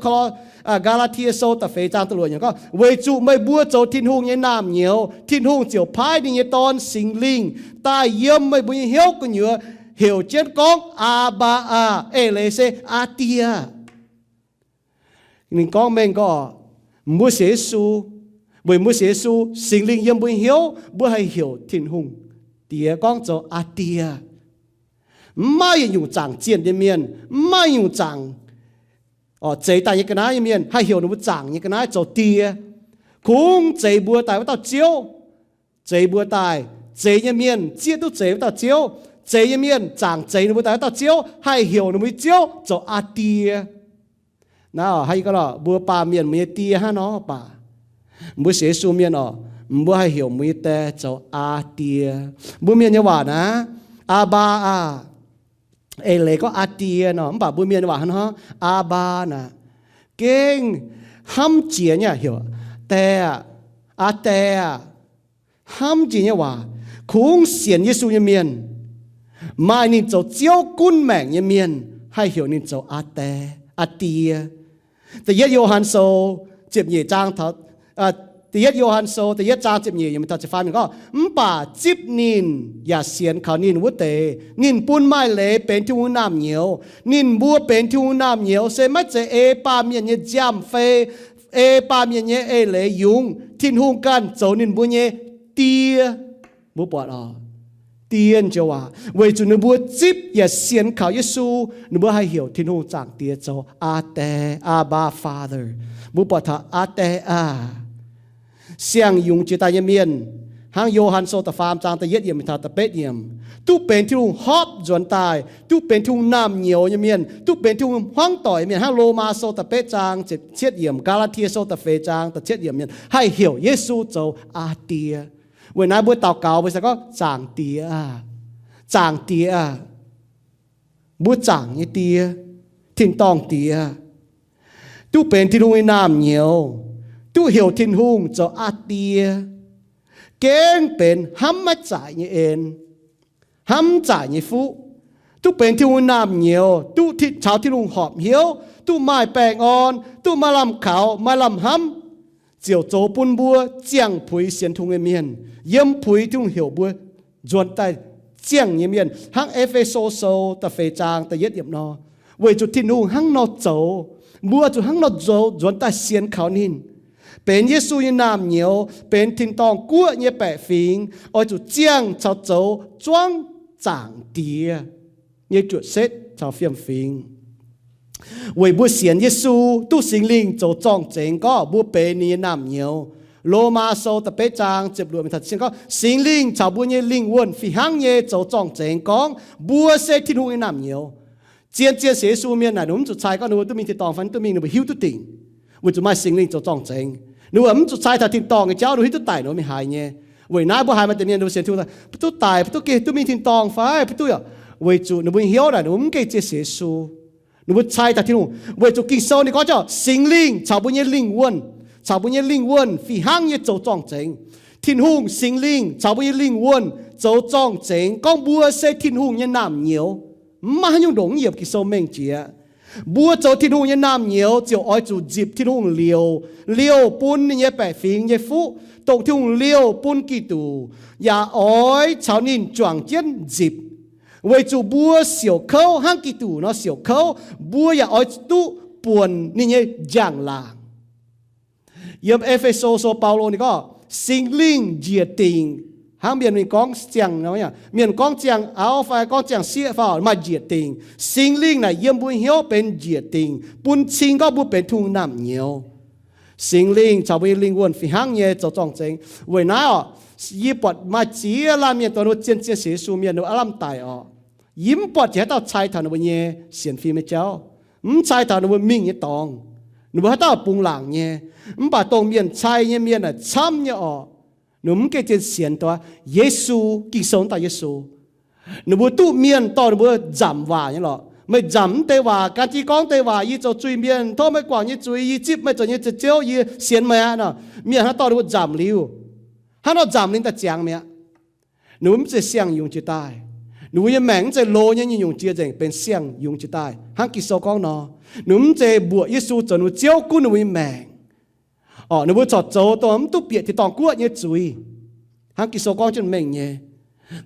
Gaa^laa^tie Sou da'feix zaang da'luoqc yiemc gorngv, Weic zuqc meih mbuo zoux Tin-Hungh nyei naamh nyouz, Tin-Hungh ziouc paaiv ninh nyei Dorn, Singx Lingh, daaih yiem meih mbuo nyei hnyouv gu'nyuoz, heuc jienv gorngv, Aa^mbaa aah! Eix leiz se, Aa Die! Ninh gorngv mengh gorngv, mbuo sienx Yesu, weic mbuo sienx Yesu, Singx Lingh yiem mbuo nyei hnyouv, mbuo haih heuc Tin-Hungh Diex gorngv zoux Aa Die. Mv maaih yietc nyungc zaangc zienh nyei mienh, mv maaih nyungc zaangc zeix daaih nyei ga'naaiv nyei mienh haih heuc ninh mbuo zaangc nyei ga'naaiv zoux Die. Kungx zeix mbuo daaih wuov dauh Ziouv, zeix mbuo daaih, zeix nyei mienh zieqv duqv zeix wuov dauh Ziouv, zeix nyei mienh zaangc zeix ninh mbuo daaih wuov dauh Ziouv, haih heuc ninh mbuo nyei Ziouv zoux Aa Die. Naaiv haaix gorngv lorqc, mbuo baamh mienh mbuo nyei die hnangv nor baac, mbuo sienx Yesu mienh oc, mbuo haih heuc mbuo nyei Die zoux Aa Die. Mbuo mienh nyei waac naaiv, Aa^mbaa aah! Eix leiz gorngv Aa Die nor, mv baac mbuo mienh nyei waac hnangv nor, Aa^mbaa naaic, gengh hnamv jiex nyei heuc, Die aah! Aa Die aah! Hnamv jiex nyei waac. Kungx sienx Yesu nyei mienh, maaih ninh zoux Ziouv gunv maengc nyei mienh, haih heuc ninh zoux Aa Die, Aa Die. Da'yietv Yo^han Sou ziepc nyeic zaang, da'yietv Yo^han Sou da'yietv zaang ziepc nyeic yiemc taux ziepc faam yiemc gorngv, Mv baac zipv ninh yaac sienx kaux ninh wuov deix, ninh bun maaih leiz benx Tin-Hungh naamh nyouz. Ninh mbuo benx Tin-Hungh naamh nyouz se maiv zeiz ei baamh mienh nyei nziaamv fei, ei baamh mienh nyei eix leiz yungz. Tin-Hungh ganh zoux ninh mbuo nyei Die. Mbuo buatc oc, Die joux waac, weic zuqc ninh mbuo zipv yaac sienx kaux Yesu, ninh mbuo haih heuc Tin-Hungh Zaangc Diex zoux Aa Die, Abba Father. Mbuo buatc taux Aa Die aah! Siang-yungz jiex daaih nyei mienh, hnangv Yo^han Sou da'faam zaang da'yietv yiemc taux da'betv yiemc, duqv benx Tin-Hungh hopv nzuonx daaih, duqv benx Tin-Hungh naamh nyouz nyei mienh, duqv benx Tin-Hungh hmuangv doic nyei mienh, hnangv Lomaa Sou da'betv zaang ziepc cietv yiemc, Gaa^laa^tie Sou da'feix zaang da'cietv yiemc mienh haih heuc Yesu zoux Aa Die. Weic naaiv mbuo daux gaux mbuo se gorngv, Zaangc Diex aah! Zaangc Diex aah! Mbuo zaangc nyei Die, tin-dorngh Diex, duqv benx Tin-Hungh nyei naamh nyouz, duqv heuc Tin-Hungh zoux Aa Die, gengh benx hnamv maiv zaaic nyei en, hnamv zaaic nyei fuqv, duqv benx Tin-Hungh naamh nyouz, duqv caux Tin-Hungh horpc hnyouv, duqv maaih baengh orn, duqv maaih lamh kaux, maaih lamh hnamv, ziouc zoux bun mbuo ziangh puix sienx Tin-Hungh nyei mienh, yiem puix Tin-Hungh heuc mbuo nzuonx daaih ziangh nyei mienh, hnangv E^fe^so Sou da'feix zaang da'yietv yiemc nor. Weic zuqc Tin-Hungh hnangv nor zoux, mbuo zuqc hnangv nor zoux nzuonx daaih sienx kaux ninh, benx Yesu nyei naamh nyouz, benx tin-dorngh guoqv nyei baeqc fingx, oix zuqc ziangh caux zoux zuangv Zaangc Diex nyei juoqc setv caux fiem-fingx. Weic mbuo sienx Yesu duqv Singx Lingh zoux zorng-zengx gorngv mbuo benx ninh nyei naamh nyouz. Lomaa Sou da'betv zaang ziepc luoqc gorngv, Singx Lingh caux mbuo nyei lingh wuonh fih hnangv nyei zoux zorng-zengx gorngv mbuo se Tin-Hungh nyei naamh nyouz. Zien-zien sienx Yesu mienh naaic, ninh mbuo mv zuqc cai gorngv ninh mbuo duqv mingh tin-dorngh fai duqv mingh, ninh mbuo hiuv duqv dingc. Weic zuqc maaih Singx Lingh zoux zorng-zengx, ninh mbuo mv zuqc cai taux tin-dorngh nyei jauv, ninh mbuo hiuv duqv daic ninh mbuo mingh haaix nyei. Weic naaiv mbuo haiz maaih deix mienh ninh mbuo sienx Tin-Hungh, mbuo duqv daic, mbuo duqv geh, duqv mingh tin-dorngh fai mbuo duqv yaac, weic zuqc ninh mbuo nyei hnyouv naaic ninh mbuo mv gengh zien sienx Yesu. Ninh mbuo cai taux Tin-Hungh. Weic zuqc Ging-Sou ninh gorngv jauv, Singx Lingh caux mbuo nyei lingh wuonh, caux mbuo nyei lingh wuonh fih hnangv nyei zoux zorng-zengx. Tin-Hungh Singx Lingh caux mbuo nyei lingh wuonh zoux zorng-zengx gorngv mbuo se Tin-Hungh nyei naamh nyouz. Mv maaih haaix nyungc ndongc mv yiemc Ging-Sou mengh jiex. Mbuo zoux Tin-Hungh nyei naamh nyouz ziouc oix zuqc nzipc Tin-Hungh liouc, liouh bun ninh nyei baeqc fingx nyei fuqv, dongh Tin-Hungh liouh bun Giduc, yaac oix caux ninh juangc jienv nzipc. Weic zuqc mbuo siouc kouv hnangv Giduc nor siouc kouv, mbuo yaac oix duqv buonc ninh nyei njang-laangc. Yiem E^fe^so Sou Baulo ninh gorngv, Singx Lingh njiec dingc, hnangv mienh mingh gorngv ziangh, mienh gorngv ziangh auv fai gorngv ziangh sieqv fai maaih njiec dingc. Singx Lingh naaic yiem mbuo hnyouv benx njiec dingc, bun cing gorngv mbuo benx Tin-Hungh naamh nyouz. Singx Lingh caux mbuo nyei lingh wuonh fih hnangv nyei zoux zorng-zengx. Weic naaiv oc, yie buatc maaih ziex laanh mienh dongh ninh mbuo zien-zien sienx Yesu mienh, ninh mbuo aav lamh daic oc. Yie mv buatc jiex haaix dauh cai taux ninh mbuo nyei sienx fim nyei jauv, mv cai taux ninh mbuo mingh nyei dorngx, ninh mbuo haaix dauh bungx laangc nyei. Mv baac dongh mienh cai nyei mienh naaic camv nyei oc. Ninh mbuo mv gengh zien sienx dongh Yesu, Ging-Sou wuov dauh Yesu. Ninh mbuo duqv mienh dorh ninh mbuo nzamc waac nyei lorqc. Meih nzamc mv deix waac, gan jiv gorngv deix waac, yie zoux zuiz-mienh, tov meih guangc yie nyei zuiz, yie zipv meih zoux yie nyei ziouv, yie sienx meih aqv nor. Mienh hnangv dorh ninh mbuo nzamc liuz, hnangv nor nzamc ninh daaih ziangx mi'aqv. Ninh mbuo mv zeiz siang-yungz jiex daaih. Ninh mbuo nyei maengc mv zeiz loz nyei nyungc-nyungc jiex nzengc, benx siang-yungz jiex daaih hnangv Ging-Sou gorngv nor. Ninh mbuo mv zeiz mbuoqc Yesu zoux ninh mbuo ziouv gunv ninh mbuo nyei maengc. Orqc, ninh mbuo corc zoux dongh mv duqv bieqc tin-dorngh guoqv nyei zuiz, hnangv Ging-Sou gorngv jienv mengh nyei.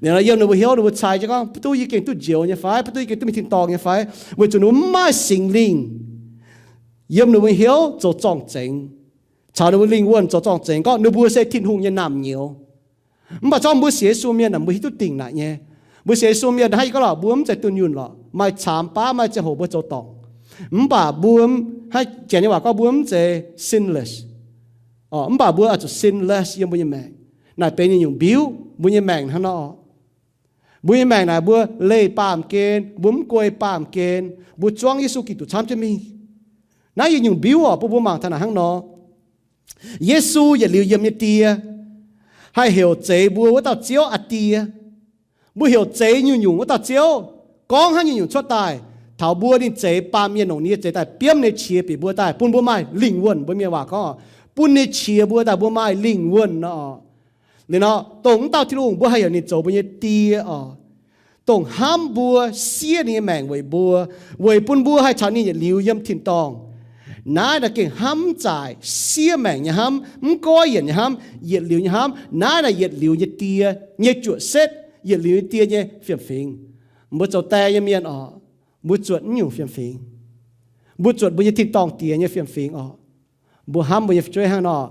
Liuz nor yiem ninh mbuo hnyouv ninh mbuo cai jienv gorngv, mv duqv yie gengh duqv njoux nyei fai, mv duqv yie gengh duqv mingh tin-dorngh nyei fai? Weic zuqc ninh mbuo mv maaih Singx Lingh yiem ninh mbuo hnyouv zoux zorng-zengx, caux ninh mbuo lingh wuonh zoux zorng-zengx gorngv ninh mbuo se Tin-Hungh nyei naamh nyouz. Mv baac zorqv mbuo sienx Yesu mienh aeqv, mbuo hiuv duqv dingc naaic nyei. Mbuo sienx Yesu mienh hnangv yie gorngv lorqc, mbuo mv zeiz dunh yunh lorqc, maaih caamx baav, maaih ziangh hoc mbuo zoux dorngc. Mv baac mbuo, hnangv janx nyei waac gorngv, mbuo mv zeiz sinless. Orqc, mv baac mbuo oix zuqc sinless yiem mbuo nyei maengc. Naaic benx nyungc-nyungc mbiuv mbuo nyei maengc hnangv nor. Mbuo nyei maengc naaic mbuo leih baamh gen, mbuo mv guei baamh gen, mbuo zuangv Yesu Giduc camv jienv mingh. Naaiv yietc nyungc mbiuv orqc, bun mbuo mangc taux naaic hnangv nor. Yesu yietc liuz yiem nyei Die haih heuc zeix mbuo wuov dauh Ziouv aa Die. Mbuo heuc zeix nyungc-nyungc wuov dauh Ziouv, gorngv hnangv nyungc-nyungc cuotv daaih. Taux mbuo ninh zeix baamh mienh longc ninh nyei zeix daaih biomv ninh nyei qiex bieqc mbuo daaih, bun mbuo maaih lingh wuonh. Mbuo mienh waac gorngv, bun ninh nyei qiex mbuo daaih mbuo maaih lingh wuonh nor. Liuz nor, dongh wuov dauh Tin-Hungh mbuo haih heuc ninh zoux mbuo nyei Die orqc, dongh hnamv mbuo, siev ninh nyei maengc weic mbuo, weic bun mbuo haih caux ninh yietc liuz yiem tin-dorngh. Naaiv naaic gengh hnamv zaaic siev maengc nyei hnamv, mv goiv yienc nyei hnamv, yietc liuz nyei hnamv. Naaiv naaic yietc liuz nyei Die nyei juoqc setv, yietc liuz nyei Die nyei fiem-fingx. Mbuo zoux die nyei mienh orqc, mbuo zuotc naaiv nyungc fiem-fingx. Mbuo zuotc mbuo nyei tin-dorngh Diex nyei fiem-fingx orqc. Mbuo hnamv mbuo nyei fu'jueiv hnangv nor.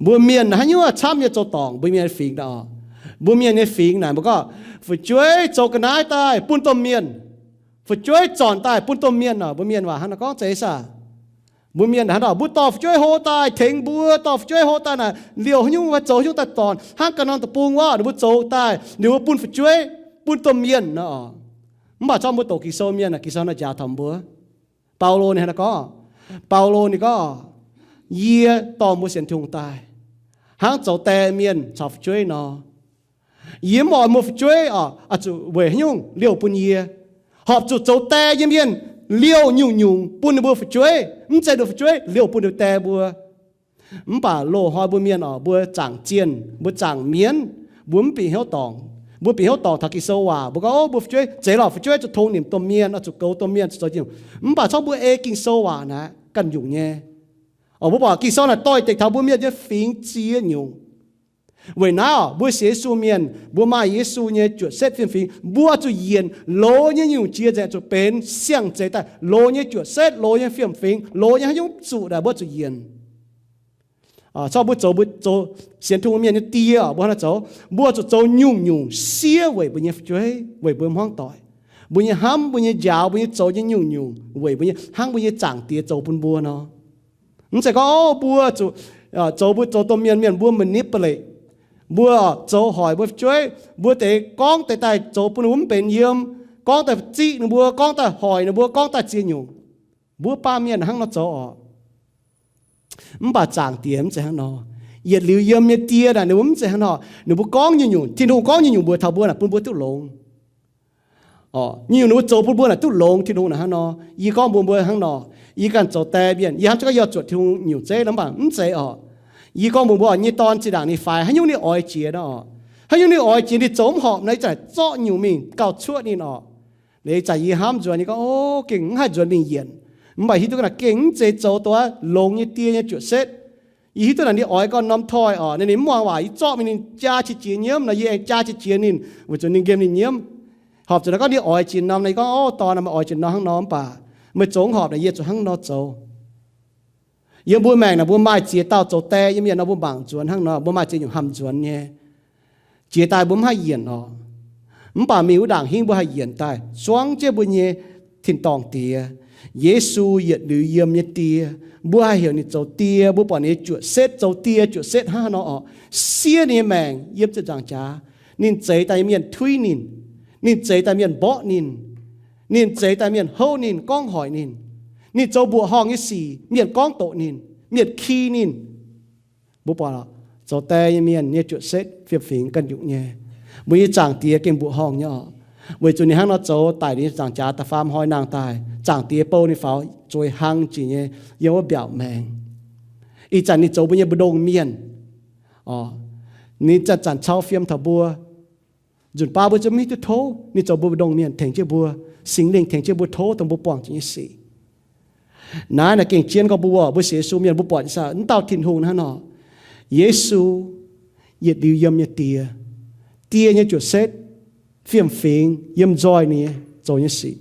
Mbuo mienh haaix nyungc camv nyei zoux dorngc mbuo mienh nyei fingx naaic orqc. Mbuo mienh nyei fingx naaic mbuo gorngv, fu'jueiv zoux ga'naaiv daaih bun domh mienh, fu'jueiv zornc daaih bun domh mienh orqc. Mbuo mienh waac hnangv nor gorngv zeiz saah? Mbuo mienh hnangv nor, mbuo dorh fu'jueiv hlo daaih tengx mbuo, dorh fu'jueiv hlo daaih naaic liouh haaix nyungc fai zoux haaix nyungc daaih zornc, hnangv ganh norm deic-bung wuov, ninh mbuo zoux daaih ninh mbuo bun fu'jueiv, bun domh mienh nor orqc. Mv baac zorqv mbuo doqc Ging-Sou mienh aeqv, Ging-Sou naaic njaaux taux mbuo. Baulo ninh hnangv nor gorngv, Baulo ninh gorngv, yie dorh mbuo sienx Tin-Hungh daaih hnangv zoux die mienh caux fu'jueiv nor. Yie mv oix mbuo fu'jueiv orqc, oix zuqc weic haaix nyungc liouh bun yie. Horpc zuqc zoux die nyei mienh liouh nyungc-nyungc bun ninh mbuo fu'jueiv, mv zeiz ninh mbuo fu'jueiv liouh bun ninh die mbuo. Mv baac loz-hnoi mbuo mienh orqc, mbuo zaangc zienh, mbuo zaangc mienv, mbuo mv bieqc hnyouv dorngc. Mbuo bieqc hnyouv dorngc taux Ging-Sou waac, mbuo gorngv, o, mbuo fu'jueiv zeiz lorqc, fu'jueiv zuqc tong nimc domh mienh, oix zuqc goux domh mienh, zuqc zoux nyungc. Mv baac corc mbuo ei Ging-Sou waac naaic ganh nyungc nyei. Orqc, mbuo buatc Ging-Sou naaic doix-dekc taux mbuo mienh nyei fingx ziex nyungc. Weic naaiv oc, mbuo sienx Yesu mienh, mbuo maaih Yesu nyei juoqc setv fiem-fingx, mbuo zuqc yienc loz nyei nyungc-jiex nzengc, zuqc benx siang-zeix daaih loz nyei juoqc setv, loz nyei fiem-fingx, loz nyei haaix nyungc zuqc daaih mbuo zuqc yienc. Corc mbuo zoux, mbuo zoux sienx Tin-Hungh mienh nyei die oc, mbuo hnangv naaiv zoux, mbuo zuqc zoux nyungc-nyungc siev weic mbuo nyei fu'jueiv, weic mbuo hmuangv doic, mbuo nyei hnamv, mbuo nyei njaaux, mbuo nyei zoux nyei nyungc-nyungc weic mbuo nyei, hnangv mbuo nyei Zaangc Diex zoux bun mbuo nor. Mv zeiz gorngv, o, mbuo zuqc zoux, mbuo zoux domh mienh, mienh mbuo manipulate, mbuo zoux hoic mbuo fu'jueiv, mbuo deix gorngv deix daaih zoux bun ninh mbuo mv benx yiem, gorngv daaih ziqv ninh mbuo, gorngv daaih hoic ninh mbuo, gorngv daaih ziex nyungc. Mbuo baamh mienh hnangv nor zoux oc. Mv baac Zaangc Diex mv zeiz hnangv nor. Yietc liuz yiem nyei die naaic ninh mbuo mv zeiz hnangv nor. Ninh mbuo gorngv nyungc-nyungc, Tin-Hungh gorngv nyungc-nyungc mbuox taux mbuo naaic bun mbuo duqv longx. Nyungc-nyungc ninh mbuo zoux bun mbuo naaic duqv longx, Tin-Hungh naaic hnangv nor. Yie gorngv mbuox mbuo hnangv nor, yie ganh zoux die mienh, yie hnamv jienv gorngv yie oix zuotc Tin-Hungh nyungc zeiv nor, mv baac mv zeiz oc. Yie gorngv mbuox mbuo, nyei dorn zinh ndaangc ninh faix, haaix nyungc ninh oix jiex nor oc, haaix nyungc ninh oix jiex, ninh zoux mv horpc nor, ih zanc zorqv nyungc mingh gauh cuoqv ninh oc. Liuz ih zanc yie hnamv nzuonx, yie gorngv, o, gengh mv haih nzuonx mingh yienc. Mv baac hiuv duqv naaic gengh mv zeiz zoux duqv longx nyei die nyei juoqc setv. Yie hiuv duqv naaic ninh oix gauh norm toi oc, ninh mv muangx waac, yie zorqv mingh ninh jaa qiex jiez nyiemv nor, yie aengx jaa qiex jiez ninh, weic zuqc ninh nqemh ninh nyiemv. Horpc zuqc naaic gorngv ninh oix jiex norm nor, yie gorngv, o, dorn, meih oix jiex nor hnangv nor, mv baac meih zoux mv horpc naaic, yie zuqc hnangv nor zoux. Yiem mbuo maengc naaic mbuo maaih ziex dauh zoux die nyei mienh nor, mbuo mangc nzuonx hnangv nor, mbuo maaih ziex nyungc hamh nzuonx nyei. Jiex daaih mbuo mv haih yienc oc. Mv baac mingh wuov ndaangc hingv mbuo haih yienc daaih, zuangv jienv mbuo nyei tin-dorngh Diex, Yesu, yietc liuz yiem nyei die. Mbuo haih heuc ninh zoux die, mbuo buatc ninh nyei juoqc setv, zoux die juoqc setv hnangv haaix nor oc. Siev ninh nyei maengc yiem ziepc nzaangc jaax. Ninh zeix daaih nyei mienh tuiv ninh. Ninh zeix daaih mienh mborqv ninh. Ninh zeix daaih mienh houv ninh, gorngv hoic ninh. Ninh zoux mbuoqc horngh nyei sic, mienh gorngv doqc ninh, mienh ki ninh. Mbuo buatc zoux die nyei mienh nyei juoqc setv fiem-fingx ganh nyungc nyei. Mbuo nyei Zaangc Diex gengh mbuoqc horngh nyei oc. Weic zuqc ninh hnangv nor zoux daic ninh nyei nzaangc jaax da'faam hnoi nangh daaih, Zaangc Diex bou ninh faaux zueiz hlang jiex nyei yiem wuov mbiaauc maengx. Ih zanc ninh zoux mbuo nyei mbu'ndongx mienh. Ninh zanc-zanc cau fiem taux mbuo. Nzunc baav mbuo zungv mv hiuv duqv tov, ninh zoux mbuo mbu'ndongx mienh tengx jienv mbuo, Singx Lingh tengx jienv mbuo tov dongh mbuo buangh zuqc nyei sic. Naaiv naaic gengh jienv gorngv mbuo, mbuo sienx Yesu mienh mbuo buatc ih zanc wuov dauh Tin-Hungh hnangv nor. Yesu, yietc liuz yiem nyei Die. Die nyei juoqc setv, fiem-fingx yiem nzoih ninh nyei zoux nyei sic.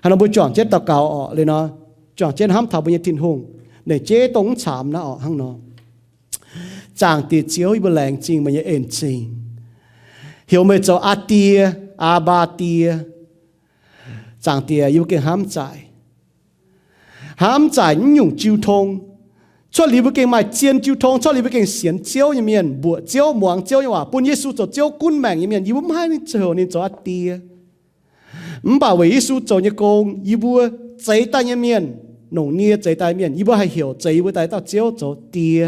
Hnangv nor mbuo juangc jienv daux gaux oc, liuz nor, juangc jienv hnamv taux mbuo nyei Tin-Hungh, naaic jeiv dongh mv caamx naaiv oc hnangv nor. Zaangc Diex Ziouv, yie mbuo laengz zingh meih nyei en-zingh, heuc meih zoux Aa Die, Aa Baa Die. Zaangc Diex, yie mbuo gengh hnamv zaaic, hnamv zaaic naaiv nyungc jiu tong. Cuotv liuz mbuo gengh maaih zien jiu tong, cuotv liuz mbuo gengh sienx Ziouv nyei mienh, mbuoqc Ziouv, muangx Ziouv nyei waac, bun Yesu zoux Ziouv gunv maengc nyei mienh, yie mbuo mv haih mingh heuc ninh zoux Aa Die. Mv baac weic Yesu zoux nyei gong, yie mbuo zeix daaih nyei mienh, longc nie zeix daaih mienh, yie mbuo haih heuc zeix yie mbuo daaih dauh Ziouv zoux Die,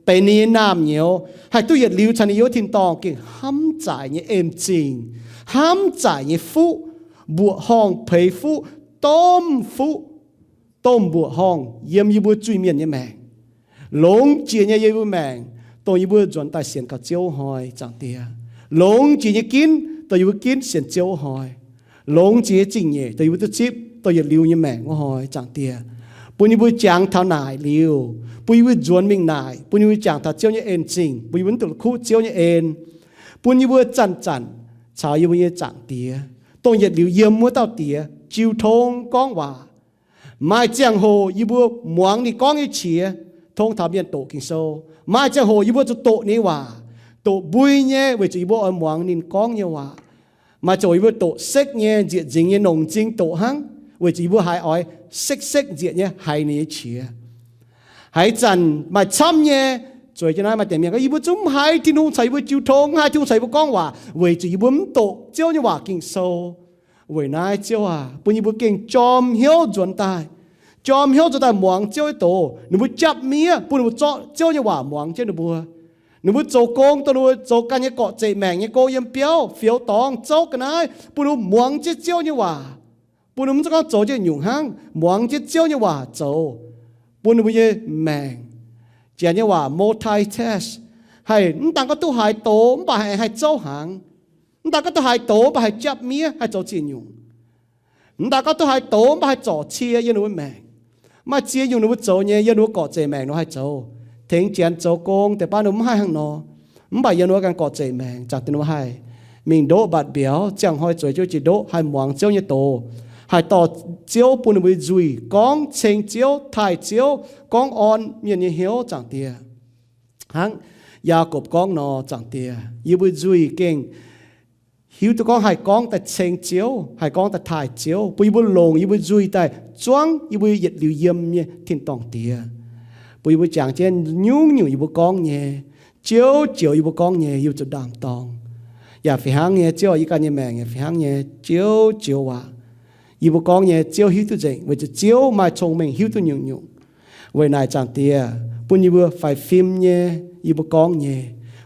benx ninh nyei naamh nyouz, haih duqv yietc liuz caux ninh yiem wuov tin-dorngh, gengh hnamv zaaic nyei en-zingh, hnamv zaaic nyei fuqv, mbuoqc horngh peix fuqv, domh fuqv, domh mbuoqc horngh yiem yie mbuo zuiz-mienh nyei maengc, longx jiex nyei yiem yie mbuo maengc, dongh yie mbuo nzuonx daaih sienx kaux Ziouv hnoi, Zaangc Diex. Longx jiex nyei ginv, dongh yie mbuo ginv sienx Ziouv hnoi. Longx jiex nyei zingh nyeic, dongh yie mbuo duqv zipv dongh yietc liuz nyei maengc wuov hnoi, Zaangc Diex. Bun yie mbuo jangx taux naaic liuz, bun yie mbuo nzuonx mingh naaic, bun yie mbuo jangx taux Ziouv nyei en-zingh, bun yie mbuo mv duqv kuv Ziouv nyei en. Bun yie mbuo zanc-zanc caux yie mbuo nyei Zaangc Diex, dongh yietc liuz yiem wuov dauh Diex, jiu tong gorngv waac. Maaih ziangh hoc yie mbuo muangx ninh gorngv nyei qiex, tong taux mienh doqc Ging-Sou. Maaih ziangh hoc yie mbuo zuqc doqc ninh nyei waac, doqc mbui nyei, weic zuqc yie mbuo oix muangx ninh gorngv nyei waac. Maaih ziangh hoc yie mbuo doqc sekv nyei, nzieqc nzingx nyei, nongc m'zing doqc hnangv, weic zuqc yie mbuo haiz oix sekv-sekv nzieqc nyei haiz ninh nyei qiex. Haaix zanc maaih camv nyei, zueiz jienv naaiv maaih deix mienh gorngv, yie mbuo zungv mv haiz Tin-Hungh caux yie mbuo jiu tong, mv haiz Tin-Hungh caux yie mbuo gorngv waac, weic zuqc yie mbuo mv doqc Ziouv nyei waac Ging-Sou. Weic naaiv Ziouv aac, bun yie mbuo gengh jorm hnyouv nzuonx daaih. Jorm hnyouv nzuonx daaih muangx Ziouv nyei doz. Ninh mbuo japv miev bun ninh mbuo zorqv Ziouv nyei waac muangx jienv ninh mbuo. Ninh mbuo zoux gong, dongh ninh mbuo zoux ganh nyei gorqv-zeqc maengc nyei gong, yiem biauv, fioux dorngx, zouv ga'naaiv, bun ninh mbuo muangx jienv Ziouv nyei waac. Bun ninh mbuo mv zeiz gorngv zoux jienv nyungc hnangv, muangx jienv Ziouv nyei waac zoux, bun ninh mbuo nyei maengc. Janx nyei waac multitask, haih mv daan gorngv duqv haaix doz mv baac haih, haih zouv hnaangx. Mv daan gorngv duqv haaix doz mv baac haih japv miev, haih zoux ziex nyungc. Mv daan gorngv duqv haaix doz mv baac haih zorc cie yiem ninh mbuo maengc. Maaih ziex nyungc ninh mbuo zoux nyei, yiem ninh mbuo gorqv-zeqc maengc nor haih zoux. Tengx Janx zoux gong deix baav ninh mbuo mv haih hnangv nor. Mv baac yiem wuov ganh gorqv-zeic maengc, Zaangc Diex, ninh mbuo haih mingh ndoqv mbatc mbiauz, ziangh hnoi zueiz jienv wuov jiex ndoqv, haih muangx Ziouv nyei doz, haih dorh Ziouv bun ninh mbuo nzuih, gorngv ceng Ziouv, taaih Ziouv, gorngv orn mienh nyei hnyouv, Zaangc Diex. Hnangv Yaakopv gorngv nor, Zaangc Diex, yie mbuo nzuih gengh hiuv duqv gorngv haih gorngv daaih ceng Ziouv, haih gorngv daaih taaih Ziouv, bun yie mbuo longc yie mbuo nzuih daaih zuangv yie mbuo yietc liuz yiem nyei tin-dorngh diex, bun yie mbuo jangx jienv nyungc-nyungc yie mbuo gorngv nyei, Ziouv joux yie mbuo gorngv nyei, yie mbuo zuqc ndaam-dorng. Yaac fih hnangv nyei, Ziouv, yie ganh nyei maengc yaac fih hnangv nyei, Ziouv joux waac, yie mbuo gorngv nyei, Ziouv hiuv duqv nzengc, weic zuqc Ziouv maaih cong-mengh hiuv duqv nyungc-nyungc. Weic naaic, Zaangc Diex, bun yie mbuo faix fim nyei yie mbuo gorngv nyei,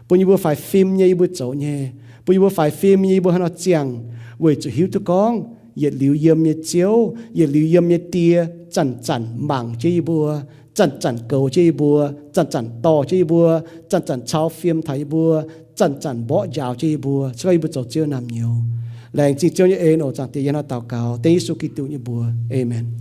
bun yie mbuo faix fim nyei yie mbuo zoux nyei, bun yie mbuo faix fim nyei yie mbuo haaix nor ziangh, weic zuqc hiuv duqv gorngv yietc liuz yiem nyei Ziouv, yietc liuz yiem nyei Die, zanc-zanc mangc jienv yie mbuo, zanc-zanc goux jienv yie mbuo, zanc-zanc dorh jienv yie mbuo, zanc-zanc cau fim taux yie mbuo, zanc-zanc mborqv njaaux jienv yie mbuo, se gorngv yie mbuo zoux Ziouv naamh nyouz. Laengz zingh Ziouv nyei en oc, Zaangc Diex, yie hnangv naaiv daux gaux dengv Yesu Giduc nyei mbuox. Aamen.